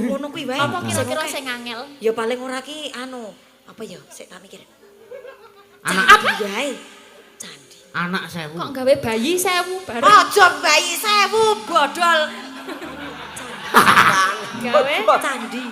Ngono kuwi wae. Apa kira-kira sing angel? Ya paling ora ki anu, apa ya? Sik tak mikir. Anak Candi wae. Candi. Anak 1000. Kok gawe bayi 1000 bareng? Aja bayi 1000 bodol. Gawe Candi.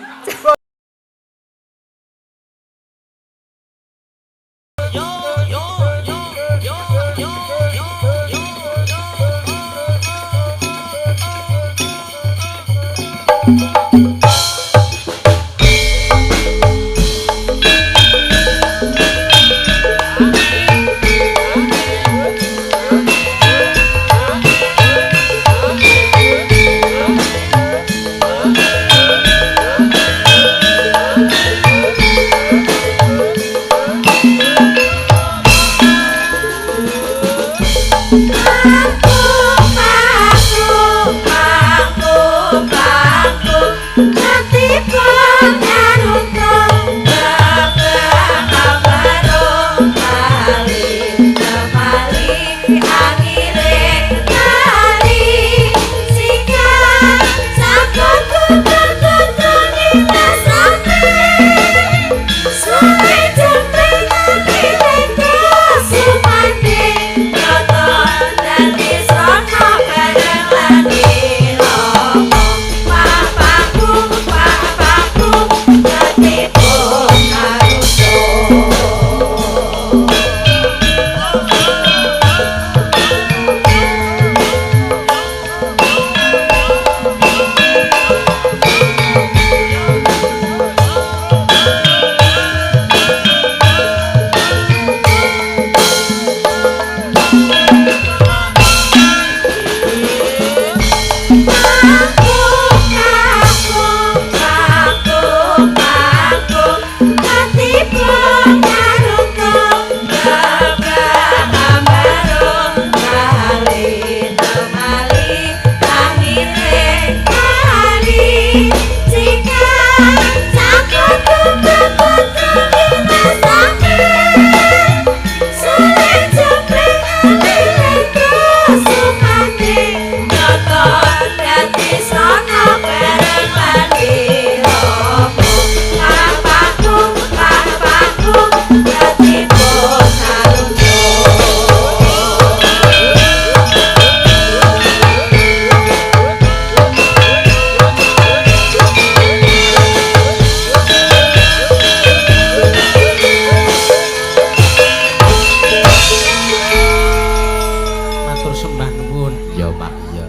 Matur sembah nuwun. Ya, Pak, ya.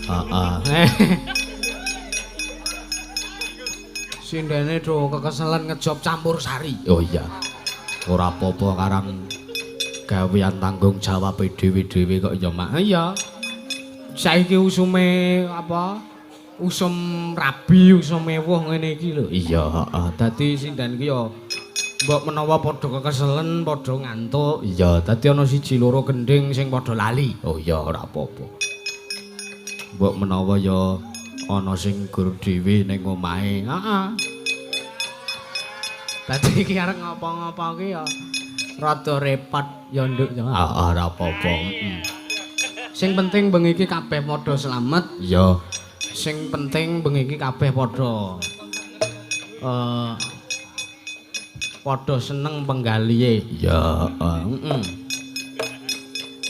Heeh. Sindene do kekeselen ngejob campur sari. Oh iya. Ora apa-apa karang gawean tanggung jawab dhewe-dhewe kok ya, Mak. Iya. Saiki usume apa? Usum rabi, usum mewah ngene iki lho. Iya, heeh. Dadi sinden iki ya mbok menawa padha kekeselen, padha ngantuk. Iya, Dadi ana siji loro gendhing sing padha lali. Oh iya, ora apa-apa. Mbok menawa ya ana sing gur dhewe ning omahe. Heeh. Dadi iki arep ngopo-ngopo ki ya rada repot ya, Nduk ya. Heeh, ora apa-apa. Heeh. Sing penting bengi iki kabeh padha slamet. Iya. Sing penting bengi iki kabeh padha padha seneng penggalihe. Iya, heeh. Heeh.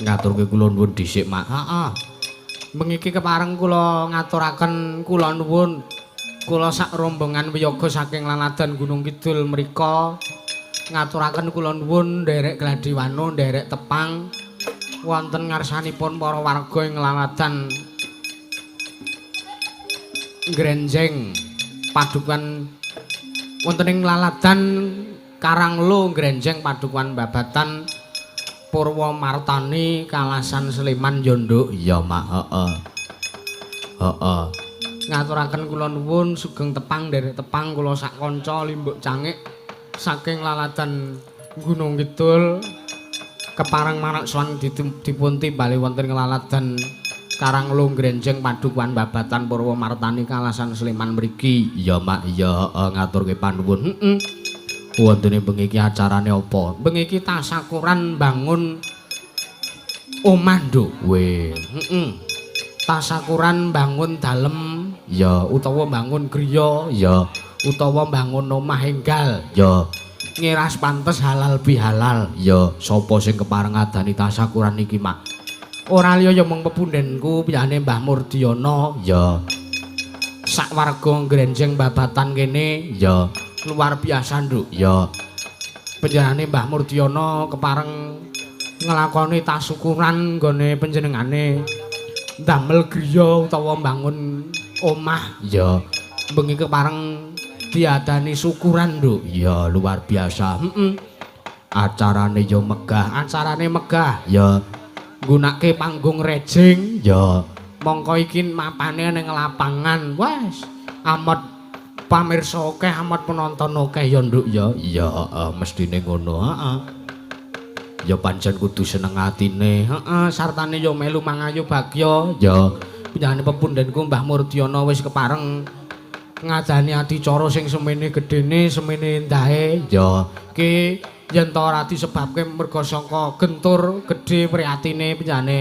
Ngaturke kula nuwun dhisik, Mak. Heeh. Bengi iki kepareng kula ngaturaken kula nuwun. Kula sak rombongan wiyaga saking Laladan Gunung Kidul mriko ngaturaken kula nuwun nderek gladiwano, nderek tepang wonten ngarsanipun para warga ing Laladan Grenjeng Padukuhan wonten ing Laladan Karanglo Grenjeng Padukuhan Babatan Purwomartani Kalasan Sleman ya, Nduk. Iya, Mak, heeh. Heeh. Ngaturaken kula nuwun sugeng tepang nderek tepang kula sak kanca limbuk cangik saking Laladan Gunung Kidul kepareng marak sowan dipun timbali wonten ing Laladan Karanglo Grenjeng Padukuhan Babatan Purwomartani Kalasan Sleman mriki. Iya, Mak, iya, heeh, ngaturke panuwun. Heeh. Wontene bengi iki acarane apa? Bengi iki tasakuran bangun omah, Nduk. Weh, Heeh. Tasakuran bangun dalem. Ya, utawa mbangun griya, ya, utawa mbangun omah enggal, Ya. Ngiras pantes halal bihalal. Ya, sapa sing kepareng ngadani tasakuran iki, Mak? Ora liya ya mung pepundhenku piyane Mbah Murdiono. Ya. Sak warga Grenjeng Babatan kene Ya. luar biasa, Nduk. Ya. Panjenengane Mbah Murdiono kepareng nglakoni tasukuran nggone panjenengane ndamel griya utawa mbangun omah. Ya. Bengi kepareng diadani syukuran, Nduk. Ya, luar biasa. Heeh. Acarane ya megah. Acarane megah. Ya. Nggunake panggung rejing. Ya. Mongko iki mapane ning lapangan. Wes, amet pamirsa akeh, amet penonton akeh ya, Nduk ya. Ya, heeh, mestine ngono, heeh. Ya pancen kudu seneng atine. Heeh, sartane ya melu mangayu bagya. Ya. Panjenengane pepundhenku Mbah Murdiono wis kepareng ngadani adicara sing semene gedene, semene endahe. Ya. Ki yen ta ora disebabke merga saka gentur gedhe priatine panjenengane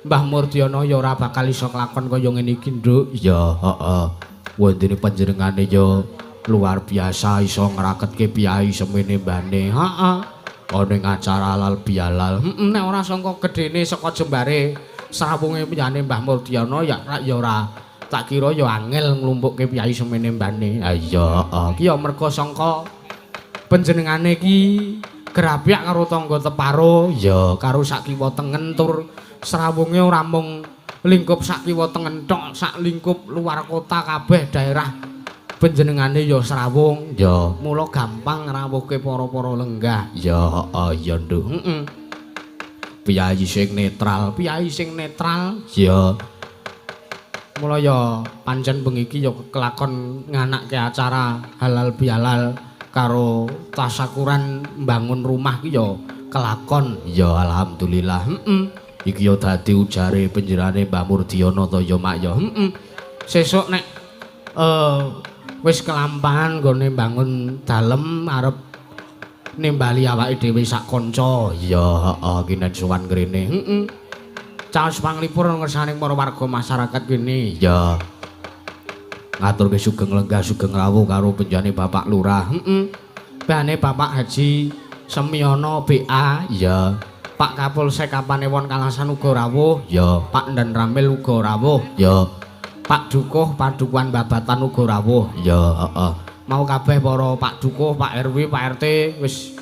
Mbah Murdiono ya ora bakal iso kelakon kaya ngene iki, Nduk. Ya, heeh. Wondene panjenengane ya luar biasa iso ngraketke piyai semene mbane. Heeh. Ana ing acara halal bihalal. Heeh, nek ora sangka gedene saka jembare srawunge panjenengane Mbah Murdiono ya ya ora tak kira ya angel nglumpukke piyai semene mbane. Ha iya, heeh. Ki ya merga sangka panjenengane iki grapyak karo tangga teparo, Ya. karo sak kiwa tengen tur srawunge ora mung lingkup sak kiwa tengen tok, sak lingkup luar kota kabeh daerah panjenengane ya srawung. Ya. Mula gampang ngrawuhke para-para lenggah. Ya, heeh, ya, Nduk. Heeh. Piyai sing netral. Piyai sing netral. Ya. Mula ya pancen bengi iki ya kelakon nganake acara halal bihalal karo tasakuran mbangun rumah ki ya kelakon. Ya, alhamdulillah. Heeh. Iki ya dadi ujare panjenengane Mbah Murdiono to ya, Mak ya. Heeh. Sesuk nek wis kelampahan nggone mbangun dalem arep nimbali awake dhewe sak kanca. Ya, heeh, ki nek sowan ngrene. Heeh. Caos panglipur ngersane para warga masyarakat kene. Ya. Ngaturke sugeng lenggah sugeng rawuh karo penjane Bapak Lurah. Heeh. Bane Bapak Haji Semiono BA. Ya. Pak Kapolsek Kapanewon Kalasan uga rawuh. Ya. Pak Danramil uga rawuh. Ya. Pak Dukuh Padukuhan Babatan uga rawuh. Ya, heeh. Mau kabeh para Pak Dukuh, Pak RW, Pak RT wis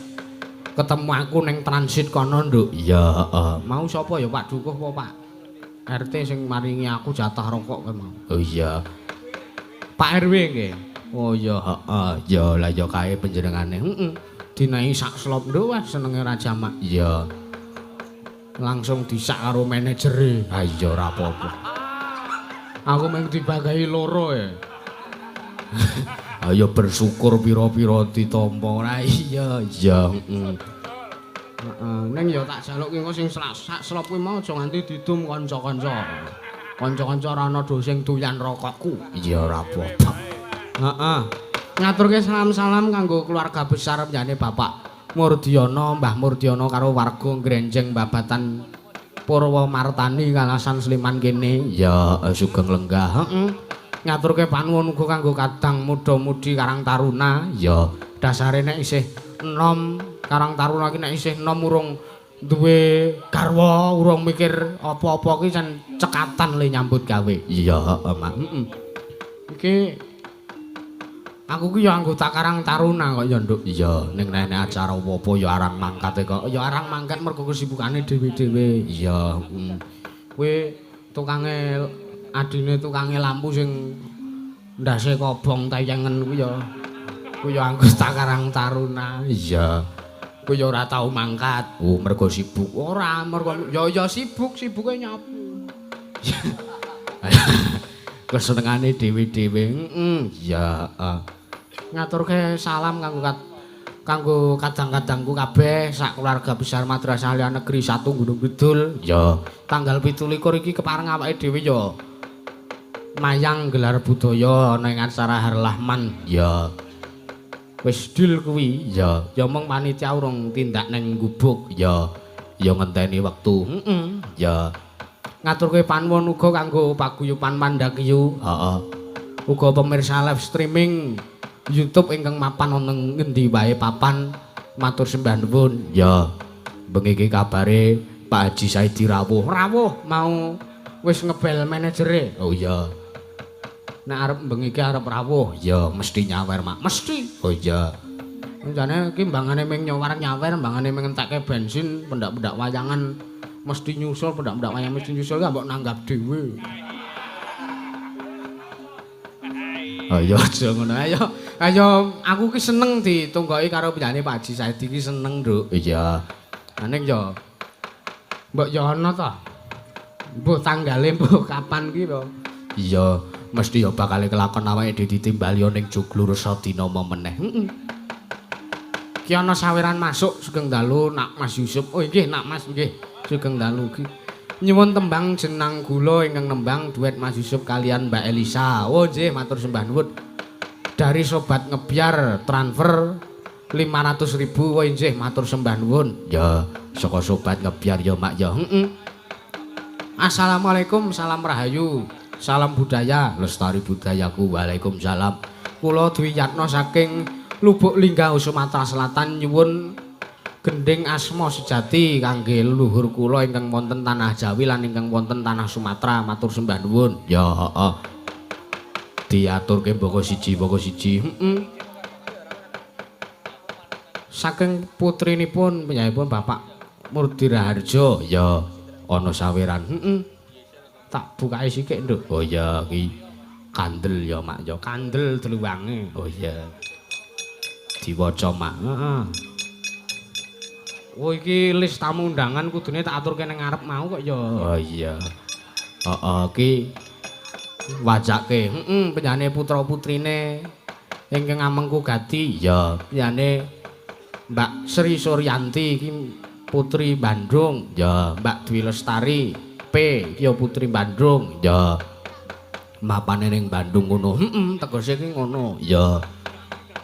ketemu aku ning transit kono, Nduk. Ya, heeh. Mau sapa ya Pak Dukuh apa Pak RT sing maringi aku jatah rokok kowe mau. Oh iya. Pak RW nggih. Oh iya, heeh. Ya lah ya kae panjenengane. Heeh. Dinahi sak slop, Nduk, wah senenge ra jamak. Iya. Langsung disak karo manajere. Ha iya ora apa-apa. Aku mung dibagahi loro ya. Ayo bersyukur pira-pira ditampa ora iya. Iya, heeh. Heeh, ning ya tak jaluk ki engko sing sak slop kuwi mau aja nganti didum kanca-kanca. Kanca-kanca ora ana do sing doyan rokokku. Iya ora apa-apa. Heeh. Ngaturke salam-salam kanggo keluarga besar panjenengane Bapak Murdiono, Mbah Murdiono karo warga Grenjeng Babatan Purwomartani Kalasan Sleman kene. Ya sugeng lenggah. Heeh. Ngaturke panuwun uga kanggo kadang muda-mudi Karang Taruna. Ya, dasare nek isih enom Karang Taruna ki nek isih enom urung duwe garwa, urung mikir apa-apa ki jan cekatan le nyambut gawe. Iya, heeh, Mak. Heeh. Iki aku ki ya anggota Karang Taruna kok ya, Nduk. Iya, ning nek acara apa-apa ya arang mangkate kok. Ya arang mangkat mergo kesibukane dhewe-dhewe. Iya, heeh. Kowe tukange adine tukange lampu sing ndase kobong tayengen kuwi ya. Kuwi ya anggota Karang Taruna. Iya. Kuwi ya ora tau mangkat. Oh, mergo sibuk. Ora, mergo ya ya sibuk, sibuke nyapu. Kesenengane dhewe-dhewe. Heeh. Iya, heeh. Ngaturke salam kanggo kanggo kadang-kadangku kabeh sak keluarga besar Madrasah Aliyah Negeri 1 Gunung Kidul. Ya, tanggal 27 iki kepareng awake dhewe ya mayang gelar budaya ana ing acara Harlahman. Ya. Wis deal kuwi. Ya, ya mung panitia urung tindak ning gubuk. Ya. Ya ngenteni wektu. Heeh. Ya. Ngaturke panuwun uga kanggo paguyuban Mandakiyu. Heeh. Uga pemirsa live streaming YouTube ingkang mapan wonten ngendi wae papan matur sembah nuwun. Ya, bengi iki kabare Pak Haji Saidi rawuh. Rawuh mau wis ngebel manajere. Oh iya. Nek arep bengi iki arep rawuh, ya mesti nyawer, Mak. Mesti. Oh iya. Jane iki mbangane ming nyawer-nyawer, mbangane ming entekke bensin, pendak-pendak wayangan mesti nyusul, pendak-pendak wayang mesti nyusul ki mbok nanggap dhewe. Ayo aja ngono. Ayo, ayo aku ki seneng ditunggoki karo piyane Pak Haji Saidi ki seneng, Nduk. Iya. Ning yo mbok yo ana ta. Mbuh tanggale mbuh kapan ki to. Iya, mesti yo bakal kelakon awake dhewe ditimbali ning Joglo Resa dina meneh. Heeh. Ki ana saweran masuk sugeng dalu Nak Mas Yusuf. Oh nggih Nak Mas nggih. Sugeng dalu ki. Nyuwun tembang jenang gula ingkang nembang duet Mas Yusuf kalian Mbak Elisa. Oh nggih matur sembah nuwun. Dari sobat ngebyar transfer 500.000. Oh nggih matur sembah nuwun. Ya, saka sobat ngebyar ya Mak ya. Heeh. Assalamualaikum, salam rahayu, salam budaya, lestari budayaku. Waalaikumsalam. Kula Dwi Yatno saking Lubuk Linggau Sumatera Selatan nyuwun gending asma sejati kangge leluhur kula ingkang wonten tanah Jawi lan ingkang wonten tanah Sumatera matur sembah nuwun. Ya heeh. Diaturke mboko siji mboko siji. Heeh. Saking putrinipun piyambakipun Bapak Murdi Raharjo ya ana saweran. Heeh. Tak bukake sithik, Nduk. Oh iya iki kandel ya Mak ya, kandel dluwange. Oh iya. Diwaca Mak. Heeh. Oh iki list tamu undangan kudune tak aturke ning ngarep mau kok ya. Oh iya. Heeh iki wajake. Heeh, penjane putra-putrine ingkang amengku gati ya, penjane Mbak Sri Suryanti iki putri Bandung ya, Mbak Dwi Lestari P iki ya putri Bandung ya. Mapane ning Bandung ngono. Heeh, tegese iki ngono. Ya.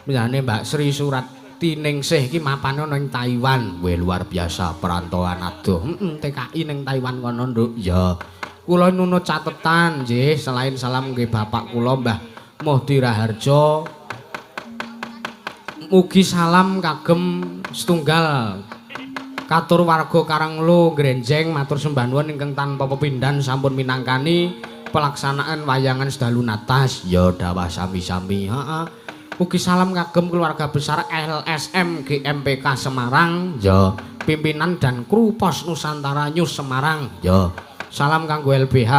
Penjane Mbak Sri Surati Ningsih iki mapane ana ing Taiwan. Weh luar biasa perantauan adoh. Heeh, TKI ning Taiwan kono, Nduk. Ya. Kula nunut catetan nggih, selain salam nggih bapak kula Mbah Muhdi Raharjo. Mugi salam kagem setunggal katur warga Karanglo Grenjeng matur sembah nuwun ingkang tanpa pepindhan sampun minangkani pelaksanaan wayangan sedalu natas. Ya dawah sami-sami. Heeh. Mugi salam kagem keluarga besar LSM GMPK Semarang ya, pimpinan dan kru Pos Nusantara News Semarang ya. Salam kanggo LBH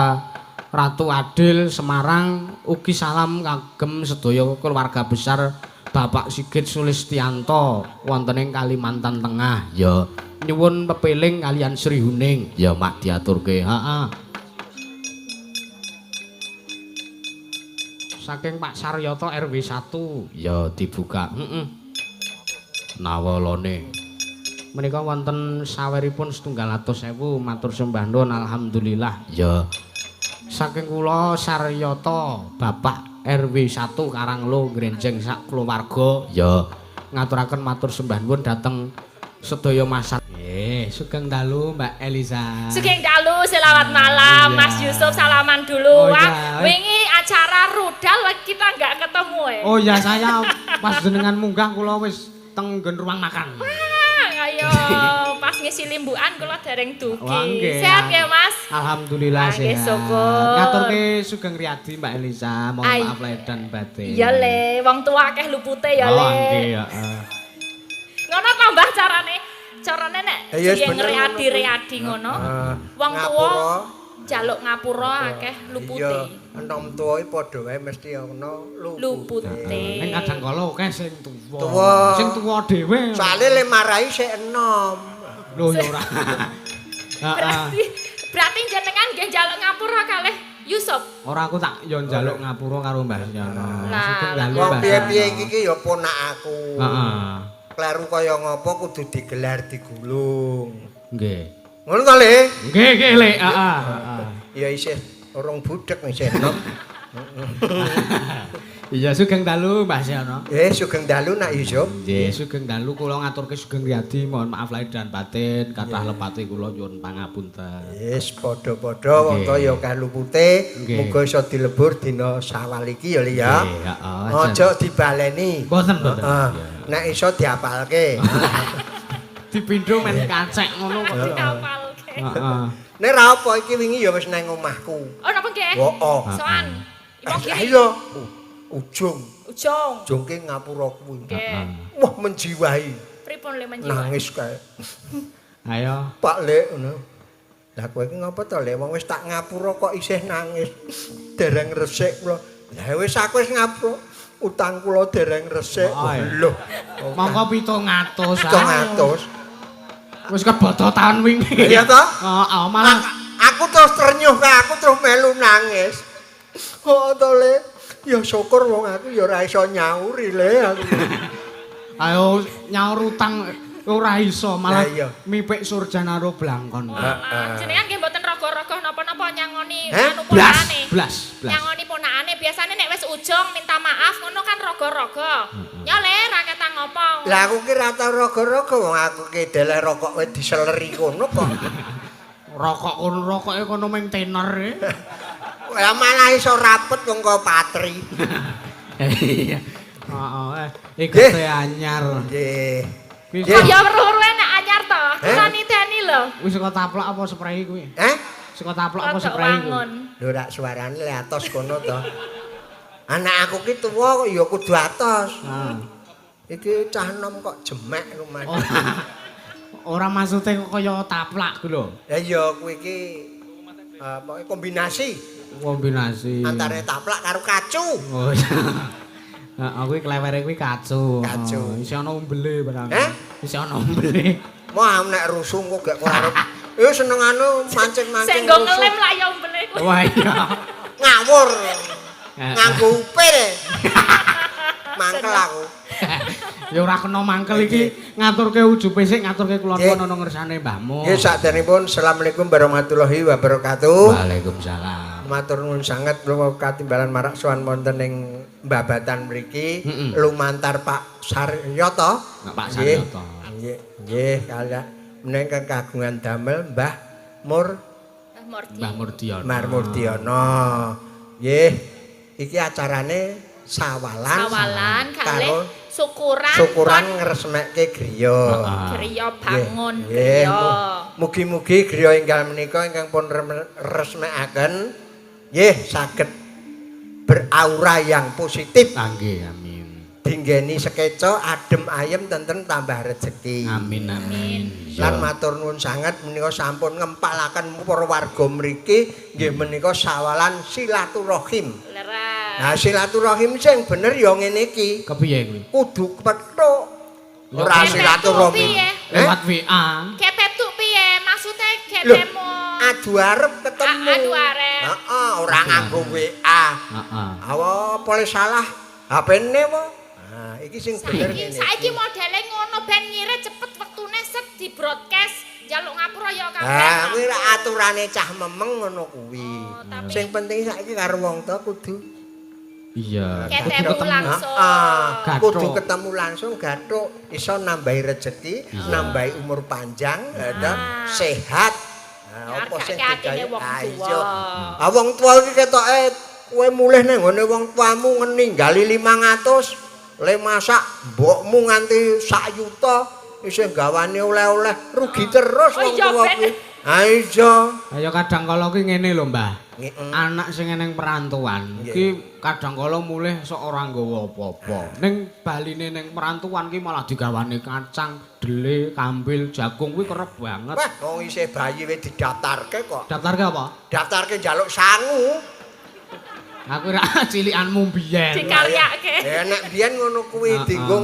Ratu Adil Semarang, ugi salam kagem sedaya keluarga besar Bapak Sigit Sulistianto wonten ing Kalimantan Tengah ya. Nyuwun pepeling kalian Sri Huning ya Mak diaturke. Heeh. Saking Pak Saryoto RW 1 ya dibuka. Heeh. Nawalane menika wonten saweripun 1.100.000 matur sembah nuwun alhamdulillah ya. Saking kula Saryoto Bapak RW 1 Karanglo Grenjeng sak keluarga ya ngaturaken matur sembah nuwun dhateng sedaya masyarakat. Nggih, sugeng dalu Mbak Elisa. Sugeng dalu, selamat malam. Iya. Mas Yusuf salaman dulu. Oh, Wah, iya. wingi acara rudal kita nggak ketemu ya. Oh ya, saya pas jenengan munggah kula wis teng nggon ruang makan. Wah, ayo pas ngisi limbukan kula dereng dugi. Wah, nggih. Sehat ya, Mas? Alhamdulillah Ah, nggih, sehat. syukur. Ngaturke sugeng riyadi Mbak Elisa, mohon Ay. maaf lahir dan batin. Iya le, wong tua akeh lupute ya Oh, le. nggih, heeh. Ngono ta Mbah carane? Carane nek Ya, jeneng bener ngono kuwi. readi-readi ngono. Heeh. Wong tuwa Ngapura. njaluk ngapura akeh lupute. Iya, enom tuwa iki padha wae mesti ana lupute. Lupute. Ning kadang kala akeh sing tuwa. Tuwa. Sing tuwa dhewe. Soale le marahi sik enom. Lho ya ora. Heeh. Berarti jenengan nggih njaluk ngapura kalih Yusuf. Ora aku tak yo njaluk ngapura karo Mbah Yono. Lah, Sugeng dalu Wong Mbah. piye-piye iki ki ya ponak aku. Heeh. Kleru kaya ngopo kudu digelar digulung. Nggih. Ngono ta, Le? Nggih, nggih, Le. Heeh, heeh. Ya isih urung budhek isih enom. Iya, sugeng dalu Mbah Seno. Sugeng dalu Nak Yusuf. Nggih, sugeng dalu kula ngaturke sugeng riyadi, mohon maaf lahir dan batin, kathah lepate kula nyuwun pangapunten. Wis padha-padha wong tuwa ya akeh lupute, muga iso dilebur dina Sawal iki ya Li ya. Nggih, heeh. Aja dibaleni. Mboten, mboten. Heeh. Nek iso diapalke. Dipindho men kacek ngono kok. Dikapalke. Heeh. Nek ra apa iki wingi ya wis nang omahku. Oh, napa nggih? Heeh. Soan. Imogiri. Ayo. Ujung. Ujung. Ujung ki ngapura kuwi. Nggih. Wah menjiwai. Pripun le menjiwai? Nangis kae. Ayo. Pak Lek ngono. Lah kowe iki ngopo to Lek? Wong wis tak ngapura kok isih nangis. Dereng resik kula. Lah wis aku wis ngapura. Utang kula dereng resik. Oh, Lho. Mongko 700. 700. Wis keboto taun wingi. Iya toh? Heeh, malah Aku terus ternyuh kae, aku terus melu nangis. Oh to Le. Ya syukur wong aku ya ora iso nyauri Le aku. Ayo nyaur utang ora iso malah Lah iya. mipik surjana karo blangkon. Walah, jenengan nggih mboten rogo-rogo napa-napa nyangoni Heh? anu Blas, ponakane. blas, blas. Nyangoni ponakane biasane nek wis ujung minta maaf ngono kan rogo-rogo. Ya Le, ra ketang ngopo. Lah aku ki ra tau rogo-rogo wong aku ki deleh rokok wis diseleri kono kok. Rokok kono rokoke kono ming tenor e. Lah malah iso rapet wong kok patri. Iya. Heeh, ikete anyar. Nggih. Kuwi Kok ya weruh-weruhe nek anyar to. Heh? Kula niteni lho. Kuwi saka taplak apa spray kuwi? Eh? Saka taplak apa Rodok spray kuwi? wangun. Lho rak suarane le atos kono to. Anak aku ki tuwa kok ya kudu atos. Heeh. Iki cah enom kok jemek rumah. Ora maksude kok kaya taplak ku lho. Lah iya kuwi iki pokoke kombinasi Kombinasi. antara taplak karo kacu. Oh iya. Heeh, kuwi klewere kuwi kacu. Kacu. Oh, isih ana umbele barang. Heh? Isih ana umbele. Wah nek rusuh kok gak arep. Senengane mancing-mancing. Sing nggo rusuh. ngelem lah ya umbele kuwi. Wah iya. Ngawur. Nganggo upil. Mangkel aku. Ya ora kena mangkel iki ngaturke ujube sik ngaturke kula Nggih. nuwun ana ngersane mbahmu. Nggih sakderengipun Assalamualaikum warahmatullahi wabarakatuh. Waalaikumsalam. Matur nuwun sanget kula katimbalan marak sowan wonten ing Mbabatan mriki lumantar Pak Saryoto. Pak Saryoto. Nggih, nggih kaliyan menika kagungan damel Mbah Mur Mbah Murdi. Mbah Murdiono. Mbah Murdiono. Nggih, iki acarane sawalan. Sawalan kalih karo syukuran syukuran ngresmekke griya. griya bangun Nggih, griya. Mugi-mugi griya enggal menika ingkang pun resmekaken nggih saged beraura yang positif. Ah, nggih, amin. Dinggeni sekeca adem ayem tentrem tambah rejeki. Amin amin. Lan matur nuwun sanget menika sampun ngempalaken para warga mriki nggih menika sawalan silaturahim. Leres. Nah silaturahim sing bener ya ngene iki. Kepiye kuwi? Kudu kepethuk. Ora Kepethuk silaturahim. piye? Lewat WA. Kepetuk piye? Maksude Lho, ketemu. adu arep ketemu. Adu arep. Heeh, ora nganggo WA. Heeh. Awa boleh salah HP-ne wae. Nah, iki sing bener Saiki ngene. saiki modele ngono ben ngirit cepet wektune set di broadcast njaluk ngapura ya kabeh. Ah, kuwi ra aturane cah memeng ngono kuwi. Oh, tapi- Sing penting saiki karo wong tuwa kudu Iya. Ketemu langsung. Heeh, Gathuk. kudu ketemu langsung gathuk iso nambahi rejeki, nambahi umur panjang, ya toh, sehat. Nah, apa sing Ngargake atine wong Ah, tuwa. iya. Ah wong tuwa iki ketoke kowe mulih nang nggone wong tuamu ninggali 500, le masak mbokmu nganti sak yuta isih gawane oleh-oleh rugi terus Oh, wong iya, tuwa ben. kuwi. Ah iya. Ayo kadang kala ki ngene lho, Mbah. Nggih. Anak sing neng perantauan ki kadang kala mulih sok ora nggawa apa-apa. Ning baline ning perantauan ki malah digawane kacang, dele, kambil, jagung kuwi kerep banget. Wah, wong isih bayi wis didaftarke kok. Daftarke apa? Daftarke njaluk sangu. Aku ora cilikanmu biyen. Dikaryake. Ya nek biyen ngono kuwi Heeh. dienggo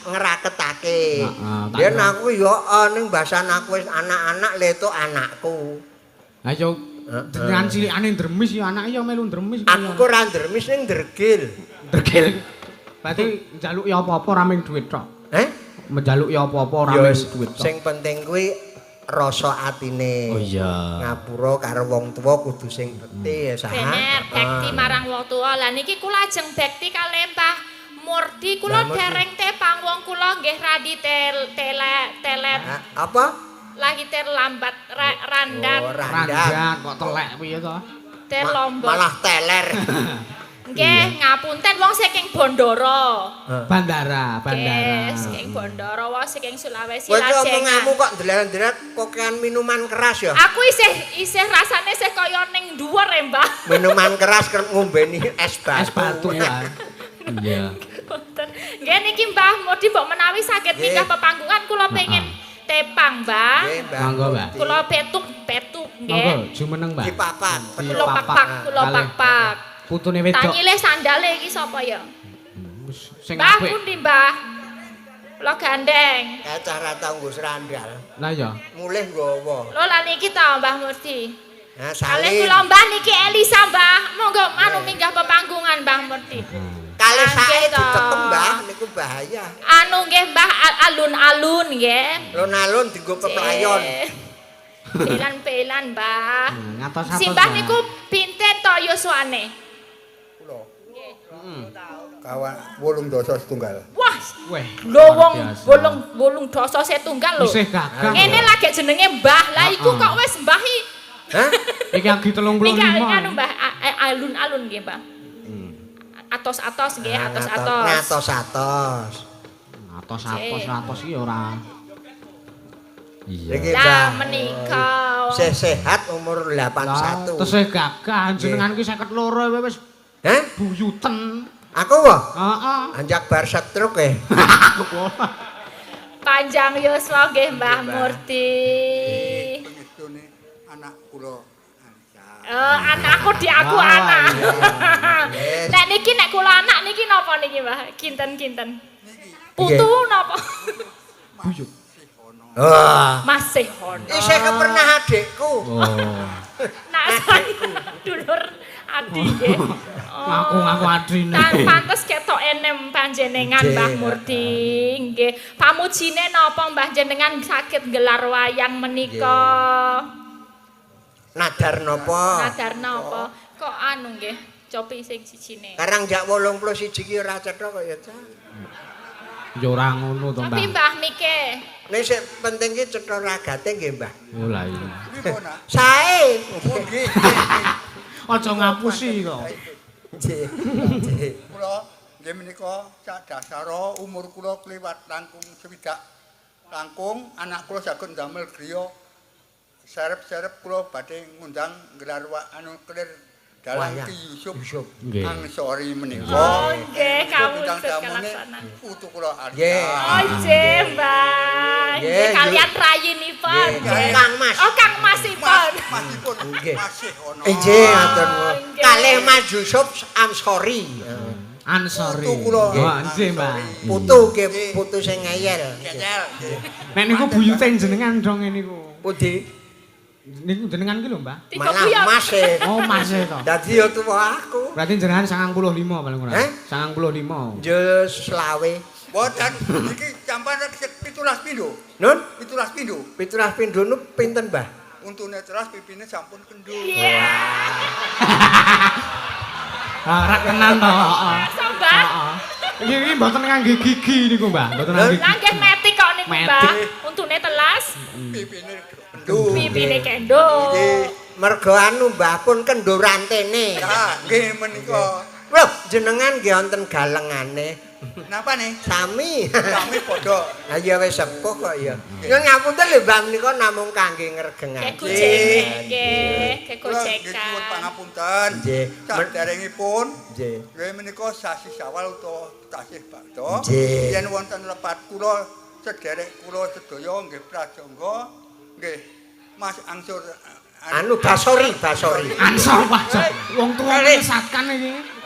ngraketake. Heeh, tak Biyen kira. aku yo ning basan aku wis anak-anak letuk anakku. Ayo dengan cilikane ndremis ya anake ya melu ndremis. Aku kok ora ndremis ning ndregil. ndregil. Berarti njaluk ya apa-apa ora mung dhuwit tok. Heh? Njaluk ya apa-apa ora Ya mung wis, dhuwit tok. sing penting kuwi rasa atine. Oh iya. Ngapura karo wong tuwa kudu sing bekti ya sah. Bener, bekti marang wong tuwa. Lah niki kula ajeng bekti kalih Mbah Murdi. Kula dereng tepang wong kula nggih radi tele telet. Apa? Lagi terlambat randat. Oh, randat. Randat kok telek piye to? Terlombok. Malah teler. Nggih, ngapunten wong saking Bondoro. Bandara, bandara. Nggih, saking Bondoro, wong saking Sulawesi Kowe Lajengan. omonganmu kok ndeler-ndeler kokean minuman keras ya? Aku isih rasane isih kaya ning dhuwur e, Mbah. Minuman keras kerep ngombeni es batu. Es batu ya. Iya. Mboten. Nggih niki Mbah Murdi mbok menawi saged minggah pepanggungan kula pengen tepang, Mbah. Nggih, Mbah. Monggo, Mbah. Kula petuk-petuk nggih. Monggo jumeneng, Mbah. Dipapat. Kula pak-pak, kula pak-pak. Putune wedok. Tanyile sandale iki sapa ya? Sing Mbah apik. pundi, Mbah? Kula gandeng. Kae cah ra tau nggo sandal. Lah ya. Mulih nggawa. Lho lah niki ta Mbah Murdi. Nah, Kalih salin. kula Mbah niki Elisa, Mbah. Monggo anu minggah pepanggungan Mbah Murdi. Kalih sae Nggih, to. ditekem, Mbah, niku bahaya. Anu nggih Mbah alun-alun nggih. Alun-alun dienggo peplayon. Pelan-pelan, Mbah. Ngatos-atos. Simbah niku pinten to yuswane? Kula. Kawan 8 dasa setunggal. Wah, Weh. lho wong 8 dasa setunggal lho. Isih gagah. Ngene lagi jenenge Mbah. Lah iku kok wis Mbah iki. Hah? Iki lagi 35. Niki anu Mbah alun-alun nggih, Mbah. Atos-atos nggih, atos-atos. Ngatos-atos. Atos-atos atos iki ora. Iya. Iki Lah menika. Isih sehat umur 81. Tesih gagah jenengan iki 52 wis Hah? buyuten. Aku wah. Heeh. Anjak bar stroke e. Panjang yuswa nggih Mbah Murti. Pengestune anak kula. Oh, anakku di aku anak. Nek niki nek kula anak niki napa niki Mbah? Kinten-kinten. Putu napa? Buyut. Wah. Masih ono. Isih kepernah adikku. Oh. Nak saya dulur adi nggih. Ngaku-ngaku adine. Tan pantes ketok enem panjenengan Mbah Murdi nggih. Pamujine napa Mbah jenengan saged nggelar wayang menika? Nadar napa? Nadar napa? Kok anu nggih, copi sing sijine. Karang jak 81 iki ora cetha kok ya, Cak. Ya ora ngono to, Mbah. Copi Mbah Mike. Nek sing penting ki cetha ragate nggih, Mbah. Oh lah iya. Sae. Nggih. Aja ngapusi kok. Nggih. Nggih. Kula nggih menika sak dasara umur kula kliwat langkung 60 langkung anak kula saged ndamel griya serep-serep kula badhe ngundang nggelar anu kelir dalang Ki Yusuf Ansori menika. Oh nggih, kawujud kalaksanan. Putu kula Arsa. Nggih. Oh nggih, Mbah. Nggih, kalian rayinipun. Kang Mas. Oh, Kang Masipun. Masipun. Nggih. Masih ono. Nggih, ngatur nuwun. Kalih Mas Yusuf Ansori. Ansori. Putu kula. Oh, nggih, Mbah. Putu nggih, putu sing ngeyel. Ngeyel. Nek niku buyute jenengan dong niku. Pundi? Niku jenengan ki lho, Mbah. Malah Mas e. Oh, Mas e to. Dadi ya tuwa aku. Berarti jenengan 95 paling ora. 95. Yo selawe. Mboten iki sampean 17 pindho. Nun? 17 pindho. 17 pindho nu pinten, Mbah? Untune teras pipine sampun kendho. Iya. Ah, rak tenan to, heeh. Mbah. Iki iki mboten ngangge gigi niku, Mbah. Mboten ngangge. Lah nggih metik kok niku, Mbah. Untune telas. Pipine kendho. Pipine kendho. Mergo anu Mbah pun kendho rantene. Ya, nggih menika. Lho, jenengan nggih wonten galengane. Napa nih? Sami. Sami padha. Ha ya wis sepuh kok ya. Nyuwun ngapunten lho Mbah menika namung kangge ngregengake. Nggih, nggih, kegojekan. Nyuwun pangapunten. Nggih. Saderengipun nggih. Nggih menika sasi Syawal utawa tasih bakda. Nggih. Yen wonten lepat kula sederek kula sedaya nggih prajangga nggih Mas Angsur anu Basori, Basori. Ansor wajah. Wong tuwa menyesatkan iki.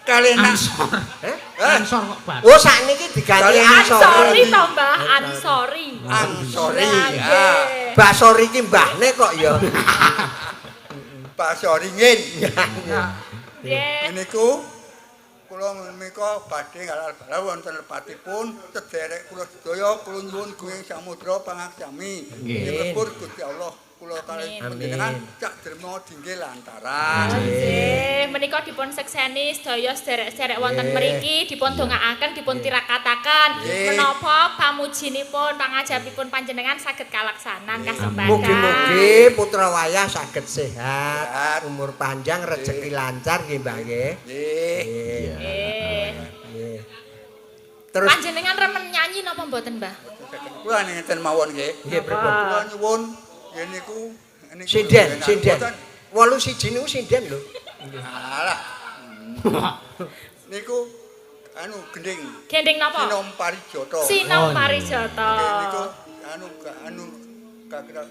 Kalih Ansor. Heh? Ansor kok Bas. Oh sakniki diganti Ansori Ansori. to Mbah, Ansori. Ansori. Nggih. Basori iki mbahne kok ya. Basori ngin. Nggih. Niku Kula menika badhe halal bihalal wonten lepatipun sederek kula sedaya kula nyuwun guing samudra pangaksami. Nggih. Nyuwun Gusti Allah kula kalih panjenengan cak derma dinggih lantaran. Nggih, menika dipun sekseni sedaya sederek-sederek wonten mriki dipun dongaaken, dipun tirakataken menapa pamujinipun, pangajapipun panjenengan saged kalaksanan kasembadan. Mugi-mugi putra wayah saged sehat, umur panjang, rezeki lancar nggih Mbah nggih. Nggih. Nggih. Terus panjenengan remen nyanyi napa mboten, Mbah? Kula ngeten mawon nggih. Nggih, pripun? Kula nyuwun nggih niku sinden, sinden. 81 niku sinden lho. Alah. Niku anu gending. Gending napa? Sinom Parijata. Sinom Parijata. Nggih niku anu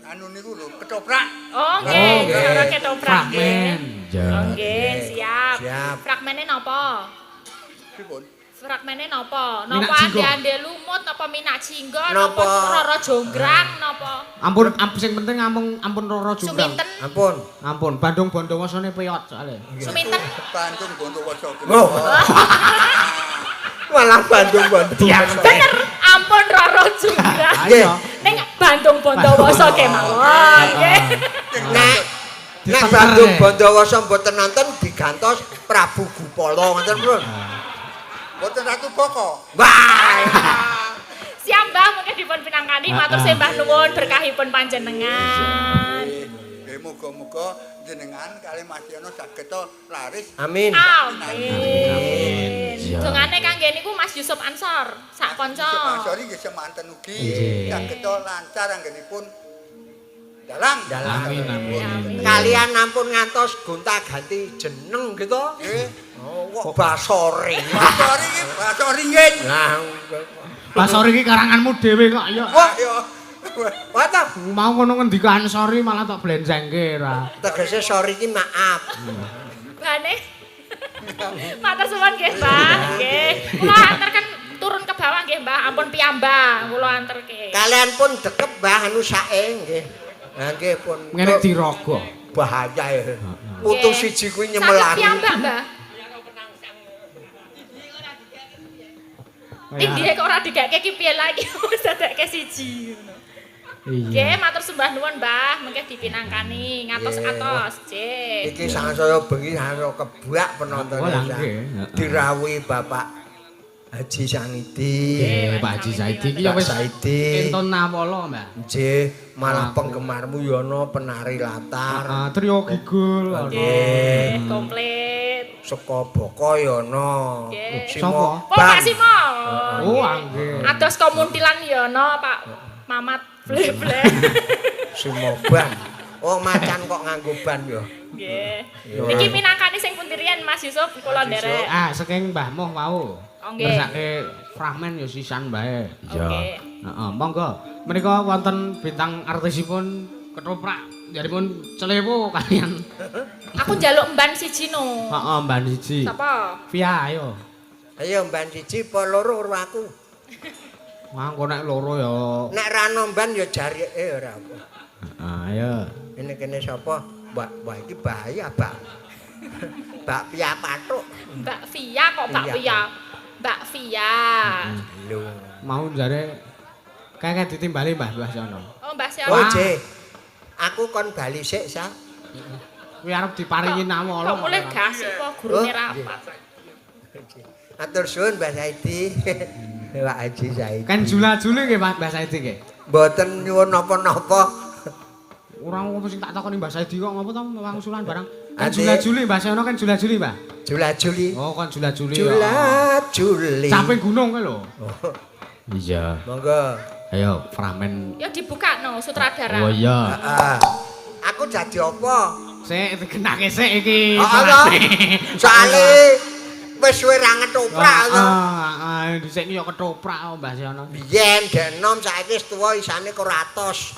anu niku lho ketoprak. Oh nggih, cara ketoprak. Fragmen. Oh nggih, siap. Fragmene napa? Pripun? Fragmene napa? Napa ande-ande lumut, napa minak jingga, napa roro jonggrang, napa? Ampun, sing penting ampun roro jonggrang. Suminten. Ampun. Ampun, Bandung Bondowasane peyot soalé. Suminten. Bandung Bondowoso. Oh. Malah Bandung Bondowoso. Bener, ampun roro jonggrang. Ning Bandung Bondowoso kemawon nggih. Nek nek Bandung Bondowoso mboten nonton digantos Prabu Gupala ngoten pripun? Mboten Ratu Boko. Wah. Siap Mbah, mungkin dipun pinangkani matur sembah nuwun berkahipun panjenengan. Nggih, muga-muga jenengan kalih Mas Yono saged laris. Amin. Amin. Dongane kangge niku Mas Yusuf Ansor, sak kanca. Yusuf Ansor nggih semanten ugi saged lancar anggenipun dalang. Amin amin. Kalian ampun ngantos gonta-ganti jeneng gitu. Nggih. Oh, kok Basori. Basori iki Baso ringin. Lah, Basori iki karanganmu dhewe kok ya. Wah, wah ta. Mau ngono ngendika Ansori malah tok blenzengke ora. Tegese sorry iki maaf. Bane. Matur suwun nggih, Mbah. Nggih. Kula anterken turun ke bawah nggih, Mbah. Ampun piyambak kula anterke. Kalian pun dekep Mbah anu sae nggih. Lah nggih pun. Ngene diraga. Bahaya ya. Putu siji kuwi nyemelani. Saged piyambak, Mbah. Inggih kok ora digakke iki piye lagi wis dadekke siji ngono. Nggih, matur sembah nuwun, Mbah, mengke dipinangkani ngatos-atos, nggih. Iki sangsaya bengi sangsaya kebak penontone. Dirawuhi Bapak Haji Sangidi. Nggih, Pak Haji Saidi iki ya wis enton nawala, Mbah. Nggih, malah penggemarmu ya ana penari latar. Heeh, trio kigul. Nggih, komplit. Saka Boko ya ana. Sapa? Oh, Pak Simo. Oh, nggih. Ados komuntilan ya ana, Pak Mamat ble-ble. Simo ban. Oh, macan kok nganggo ban ya. Nggih. Niki minangkani sing pundi riyen Mas Yusuf kula nderek. Ah, saking Mbah Moh wau. Oh, nggih. Ngersake fragmen ya sisan bae. Iya. Heeh, monggo. Menika wonten bintang artisipun ketoprak jaripun Celewo kalian. Aku njaluk mban siji no. Heeh, mban siji. Sapa? Via ayo. Ayo mban siji apa loro karo aku? Wah, engko nek loro ya. Nek ra ono mban ya jarike ora apa. Heeh, ayo. Ini kene sapa? Mbak, wah iki bahaya, Mbak. Mbak Pia Pathuk. Mbak Via kok Mbak Pia. Mbak Via. Lho, mau jare kayak ditimbali Mbah Mbah Sono. Oh, Mbah Sono. Oh, J. Aku kon bali sik, Sa. Kuwi arep diparingi nawala. Kok mulih gas apa gurune rapat. Atur suwun Mbah Saidi. Pak Haji Saidi. Kan jula-juli nggih Pak Mbah Saidi nggih. Mboten nyuwun napa-napa. Ora ngopo sing tak takoni Mbah Saidi kok ngopo to wangsulan barang. Kan jula-juli Mbah Sono kan jula-juli, Mbah. Jula-juli. Oh, kon jula-juli. Jula-juli. Caping gunung kuwi lho. Iya. Monggo. Ayo fragmen. Ya dibuka no sutradara. Oh iya. Heeh. Aku jadi apa? Sik digenake sik iki. Heeh to. Soale wis suwe ra ngetoprak to. Heeh, dhisik iki ya ketoprak Mbah Sono. Biyen dek enom saiki wis tuwa isane kok atos.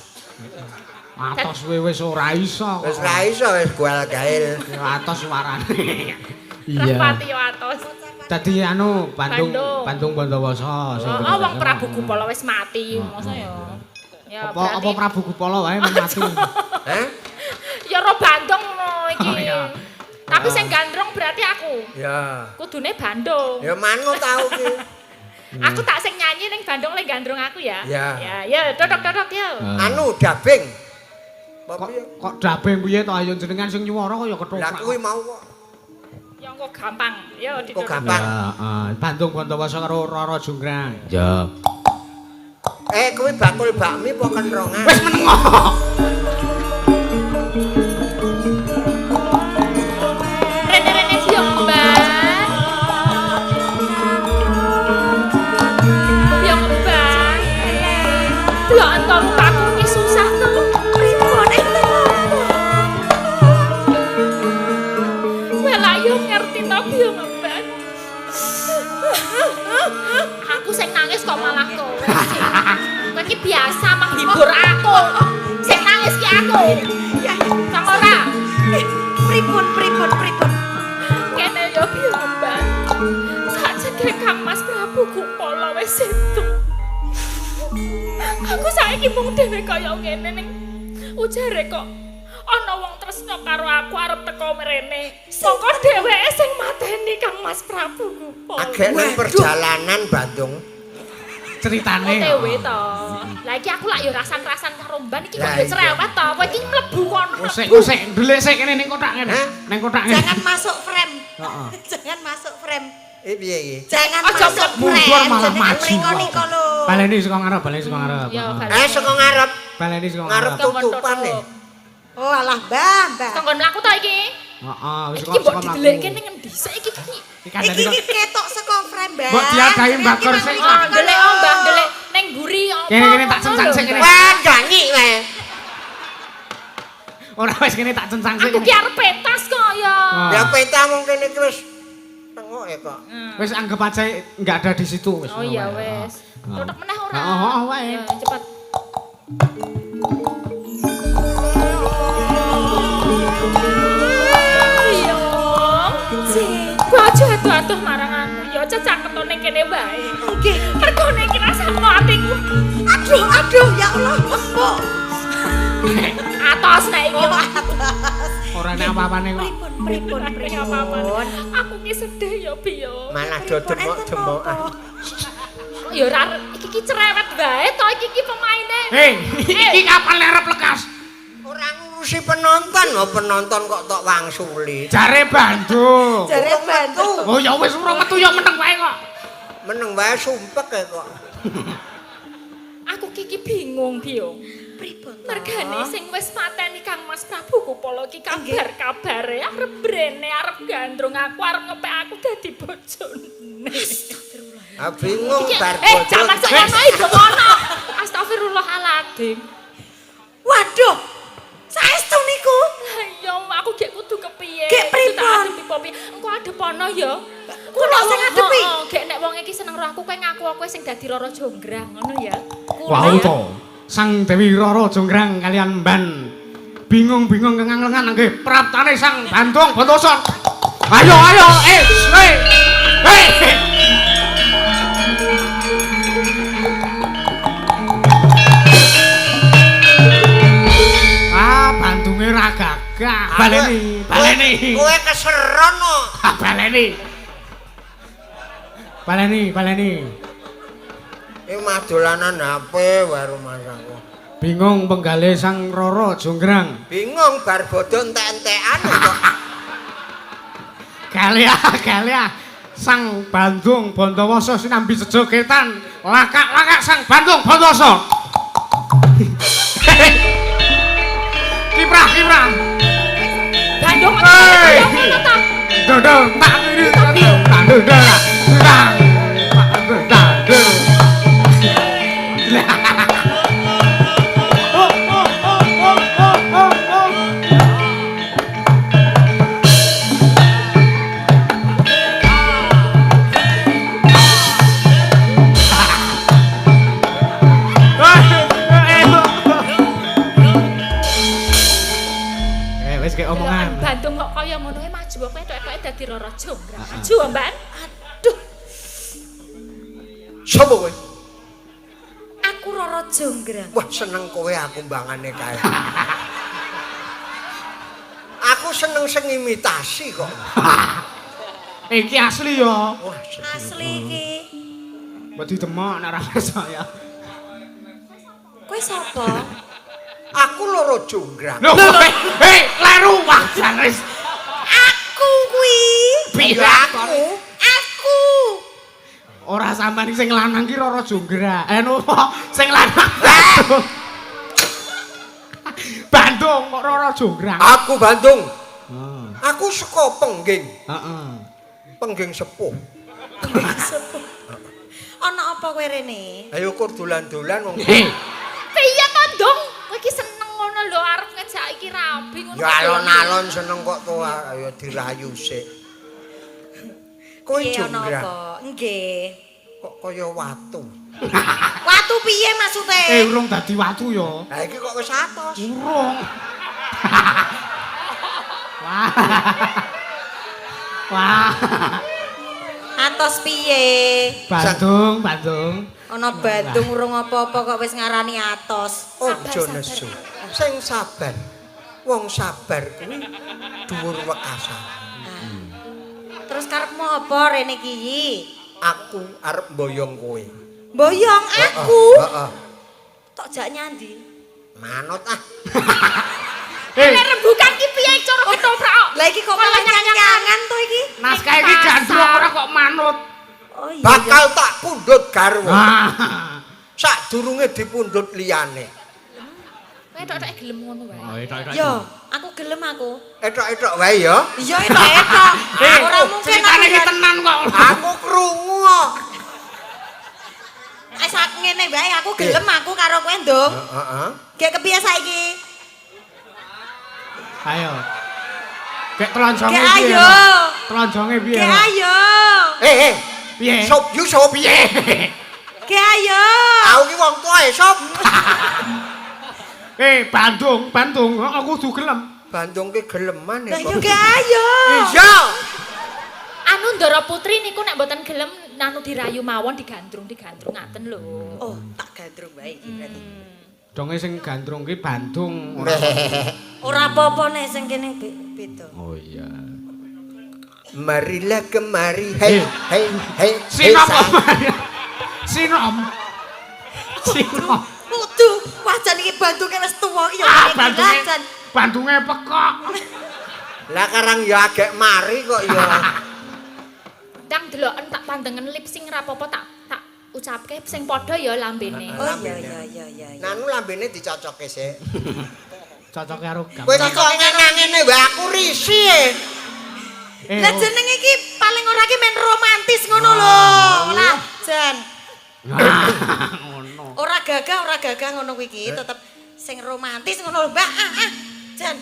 Atos kowe wis ora iso. Wis ora iso wis gual-gail. Atos warane. Iya. Rapati yo atos. Dadi anu Bandung Bandung Bondowoso. Oh, wong Prabu Gupala wis mati, masa ya. Ya apa apa Prabu Gupala wae mati. Heh? Ya ro Bandung no iki. Tapi sing gandrung berarti aku. Ya. Kudune Bandung. Ya manut tau ki. Aku tak sing nyanyi ning Bandung lek gandrung aku ya. Ya. Ya, ya, totok-totok ya. Anu dabing. Apa Kok piye? kok dabeng piye to ayo jenengan sing nyuwara kaya Lah ketoprak. kuwi mau kok. Ya engko gampang. Ya Kok ditotok. gampang. Heeh, Bandung Bondowoso karo Roro Jonggrang. Ya. Eh kuwi bakul bakmi apa kenrongan? Wis meneng. Rene-rene yo, Mbak. Yo, Mbak. Delok ento rupaku iki susah to. Pripun enten napa? Kowe lak yo ngerti to yo, Mbak. Aku sing nangis kok malah kowe sih. Kowe iki biasa menghibur aku. Sing nangis ki aku. Ya, Sang ora? Pripun pripun pripun? Kene yo piye, Mbak? Sajake Kang Mas Prabu Gupala wis sedo. Aku saiki mung dhewe kaya ngene ning ujare kok ana wong tresna karo aku arep teko mrene. Mongko dheweke sing mateni Kang Mas Prabu Gupala. Agek nang perjalanan Bandung. Ceritane. OTW to. Lah iki aku lak yo rasan-rasan karo Mban iki kok Lah yo iya. cerewet to. Kowe iki mlebu kono. Sik sik ndelik sik kene ning kotak ngene. Hah? Ning kotak ngene. Jangan masuk frame. Heeh. Jangan masuk frame. Eh piye iki? Jangan Aja masuk mlebu. frame. Mundur malah Jenengan maju. mriko nika lho. Baleni saka ngarep, baleni saka ngarep. Ya, Heeh. baleni. Eh saka ngarep, Baleni saka ngarep ngarep. tutupan e. Oh alah, Mbah, Mbah. Kanggo mlaku to iki. Heeh, wis Iki kok mbok saka mlaku. didelekke ning endi sik iki iki. Iki kandhane Iki kok. iki ketok saka frame, Mbah. Mbok diadahi Mbak Jenengan Kor ki sik. mriko Oh, nika ndelik lho. oh, Mbah, ndelik ning mburi apa. Kene, kene, tak cencang sik, kene. Wah, ganyi wae. Ora wis kene tak cencang sik. Aku ki arep pentas kok ya. Ah. Ya peta mung kene iki wis tengoke kok. Wis anggap aja enggak ada di situ wis. Oh iya wis. Heeh. Tutup meneh ora? Heeh, heeh, wae. Ya, cepet. Iya. Ku aja atuh-atuh marang aku ya cecaketone ning kene wae. Nggih. Mergone iki rasakno atiku. Aduh, aduh, ya Allah, empuk. Atos nek iki. Oh, atas. Ora nek apa-apane kok. Pripun, pripun, Ora apa-apa. pripun. Aku ki sedih ya piye. Malah do Pripun, enten demok-demokan. napa? Kok ya ora iki ki cerewet wae to iki ki pemaine. Hei, iki kapan arep lekas? Ora ngurusi penonton, oh penonton kok tok wangsuli. Jare Bandung. Jare Bandung. Oh ya wis ora metu ya meneng wae kok. Meneng wae sumpek e kok. Aku ki ki bingung piye. Pripun? to? Mergane sing wis mateni Kang Mas Prabu Gupala ki kabar-kabare arep brene arep gandrung aku arep ngepek aku dadi bojone. Ah bingung Iki- bar Eh, jaman bodho. sak ono ibu ngono. Astagfirullahaladzim. Waduh. Saestu niku. Lah iya aku gek kudu kepiye? Gek Kudu tak pripun? adepi apa piye? Engko adepono ya. Kula sing ngadepi. Heeh, gek nek wong iki seneng roh aku kowe ngaku aku sing dadi Roro Jonggrang ngono ya. Wau ya. to. Sang Dewi Roro Jonggrang kalian Mban bingung-bingung kengang-lengan nggih praptane Sang Bandung Bontoso. Ayo ayo eh eh eh. Ah, Bandunge ra gagah. Baleni, baleni. Kowe keseron kok. Ah, baleni. Baleni, baleni. Iki mah dolanan HP wae rumangsaku. Bingung penggale Sang Roro Jonggrang. Bingung bar bodho entek-entekan kok. Galea, galea. Sang Bandung Bondowoso sinambi sejogetan. Lakak-lakak Sang Bandung Bondowoso. Kiprah, kiprah. Bandung Hey. ngono ta. Dodol tak diri tak dodol tak tak dodol. Oh, oh, oh, oh, oh, oh, oh. Eh, wis kayak omongan. Deloken Bandung kok kaya ngono e maju kowe tok-etoke dadi Roro Jonggrang. Maju, Mbak. Aduh, Sopo kowe? Aku Roro Jonggrang. Wah, seneng kowe aku mbangane kae. Aku seneng sing imitasi kok. Iki asli ya. Wah, Asli iki. Mbok didemok nek ora percaya. Kowe sapa? Aku loro jonggrang. Lho, hei, kleru wah jan wis. Aku kuwi. Piye Ya aku. Aku. Ora sampean iki sing lanang ki Roro Jonggrang. Eh nopo? Sing lanang Bandung. Bandung kok Roro Jonggrang. Aku Bandung. Heeh. Aku saka Pengging. Heeh. Pengging sepuh. Ana apa kowe rene? Ayo kur dolan-dolan wong. Hei, Piye to, Ndung? Kowe iki seneng ngono lho arep ngejak iki rabi ngono. Ya alon-alon seneng kok to ayo dirayu sik. Kowe Piye ana jonggrang apa? Nggih. kok kaya watu. Watu piye maksude? eh urung dadi watu ya. Lah iki kok wis atos. Urung. Wah. Wah. Atos piye? Bandung, Bandung. Ana Bandung urung apa-apa kok wis ngarani atos. Ojo nesu. Sing sabar. Wong sabar kuwi dhuwur wekasan. Terus karepmu apa rene iki? Aku arep mboyong kowe. Boyong aku. Heeh. Tok jak nyandi. Manut ah. Eh, Nek rembukan ki piye cara ketoprak? Lah iki kok malah nyang-nyangan to iki? naskah iki gandrung ora kok manut. Oh iya. Bakal tak pundhut garwa. Wah. Sadurunge dipundhut liyane. Kowe tok-tok gelem ngono wae. Oh, etok-etok. Yo, aku gelem aku. Etok-etok wae ya. Iya etok-etok. Eh, Ora mungkin ceritane iki aku tenan kok. Aku krungu kok. Wis aku ngene wae aku gelem aku karo kowe, Ndung. Heeh. Gek kepiye saiki? Ayo. Kek telonjonge Gek piye? ayo. Telonjonge piye? Gek ayo. Eh, eh. Piye? Sop yu sop Piye? Gek ayo. Aku ki wong tuwa e sop. Eh, Bandung, Bandung, aku kudu gelem. Bandung ki geleman Lah ya yo gek ayo. Iya. Anu Ndara Putri niku nek mboten gelem anu dirayu mawon digandrung digandrung ngaten lho. Oh, tak gandrung wae iki berarti. Donge sing gandrung ki Bandung ora. Ora apa-apa nek sing kene beda. Oh iya. Marilah kemari hei hei hei. Sinom. Sinom. Sinom. Kudu, wah jan iki Bandunge wis tuwa iki ya Ah, ngene iki lah Bandunge. jan. Bandunge pekok. Lah karang ya agek mari kok ya. Ndang deloken tak pandengen lip sing ra apa-apa tak tak ucapke sing padha ya lambene. Oh iya iya iya iya. iya. Nanu lambene dicocoke sik. Cocok karo gam. Kowe iki kok ngene-ngene wae aku risih e. Eh, Lah jenenge iki paling ora iki men romantis ngono lho. Lah jan. Wah, ngono. Ora gagah ngono kuwi iki tetep sing romantis ngono lho, Mbak. Ah, ah. Jan.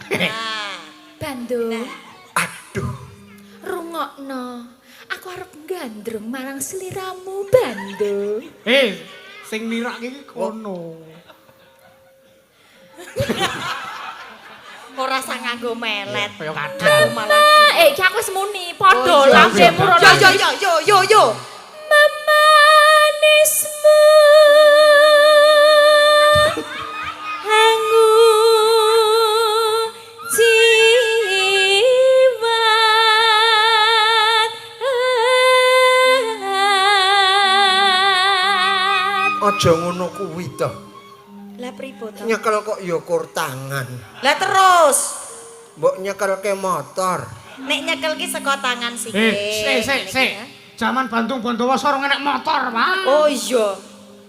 Nah, Bandung. Aduh. Rungokno. Aku arep gandrung marang sliramu, Bandung. Eh, sing nirak iki kono. ora sang nganggo melet. Kaya kadang. Malah. Eh, iki aku wis muni, padha Oh, iya. lambemu ora. Yo yo yo yo yo yo. Memanismu hangu jiwa. Aja ngono kuwi to. Lah pripun to? Nyekel kok ya kur tangan. Lah terus Mbok nyekelke motor. nek nyekel ki saka tangan sikil. Eh, sik sik sik. Jaman Bandung Bondowoso ora enek motor, Pak. Oh iya.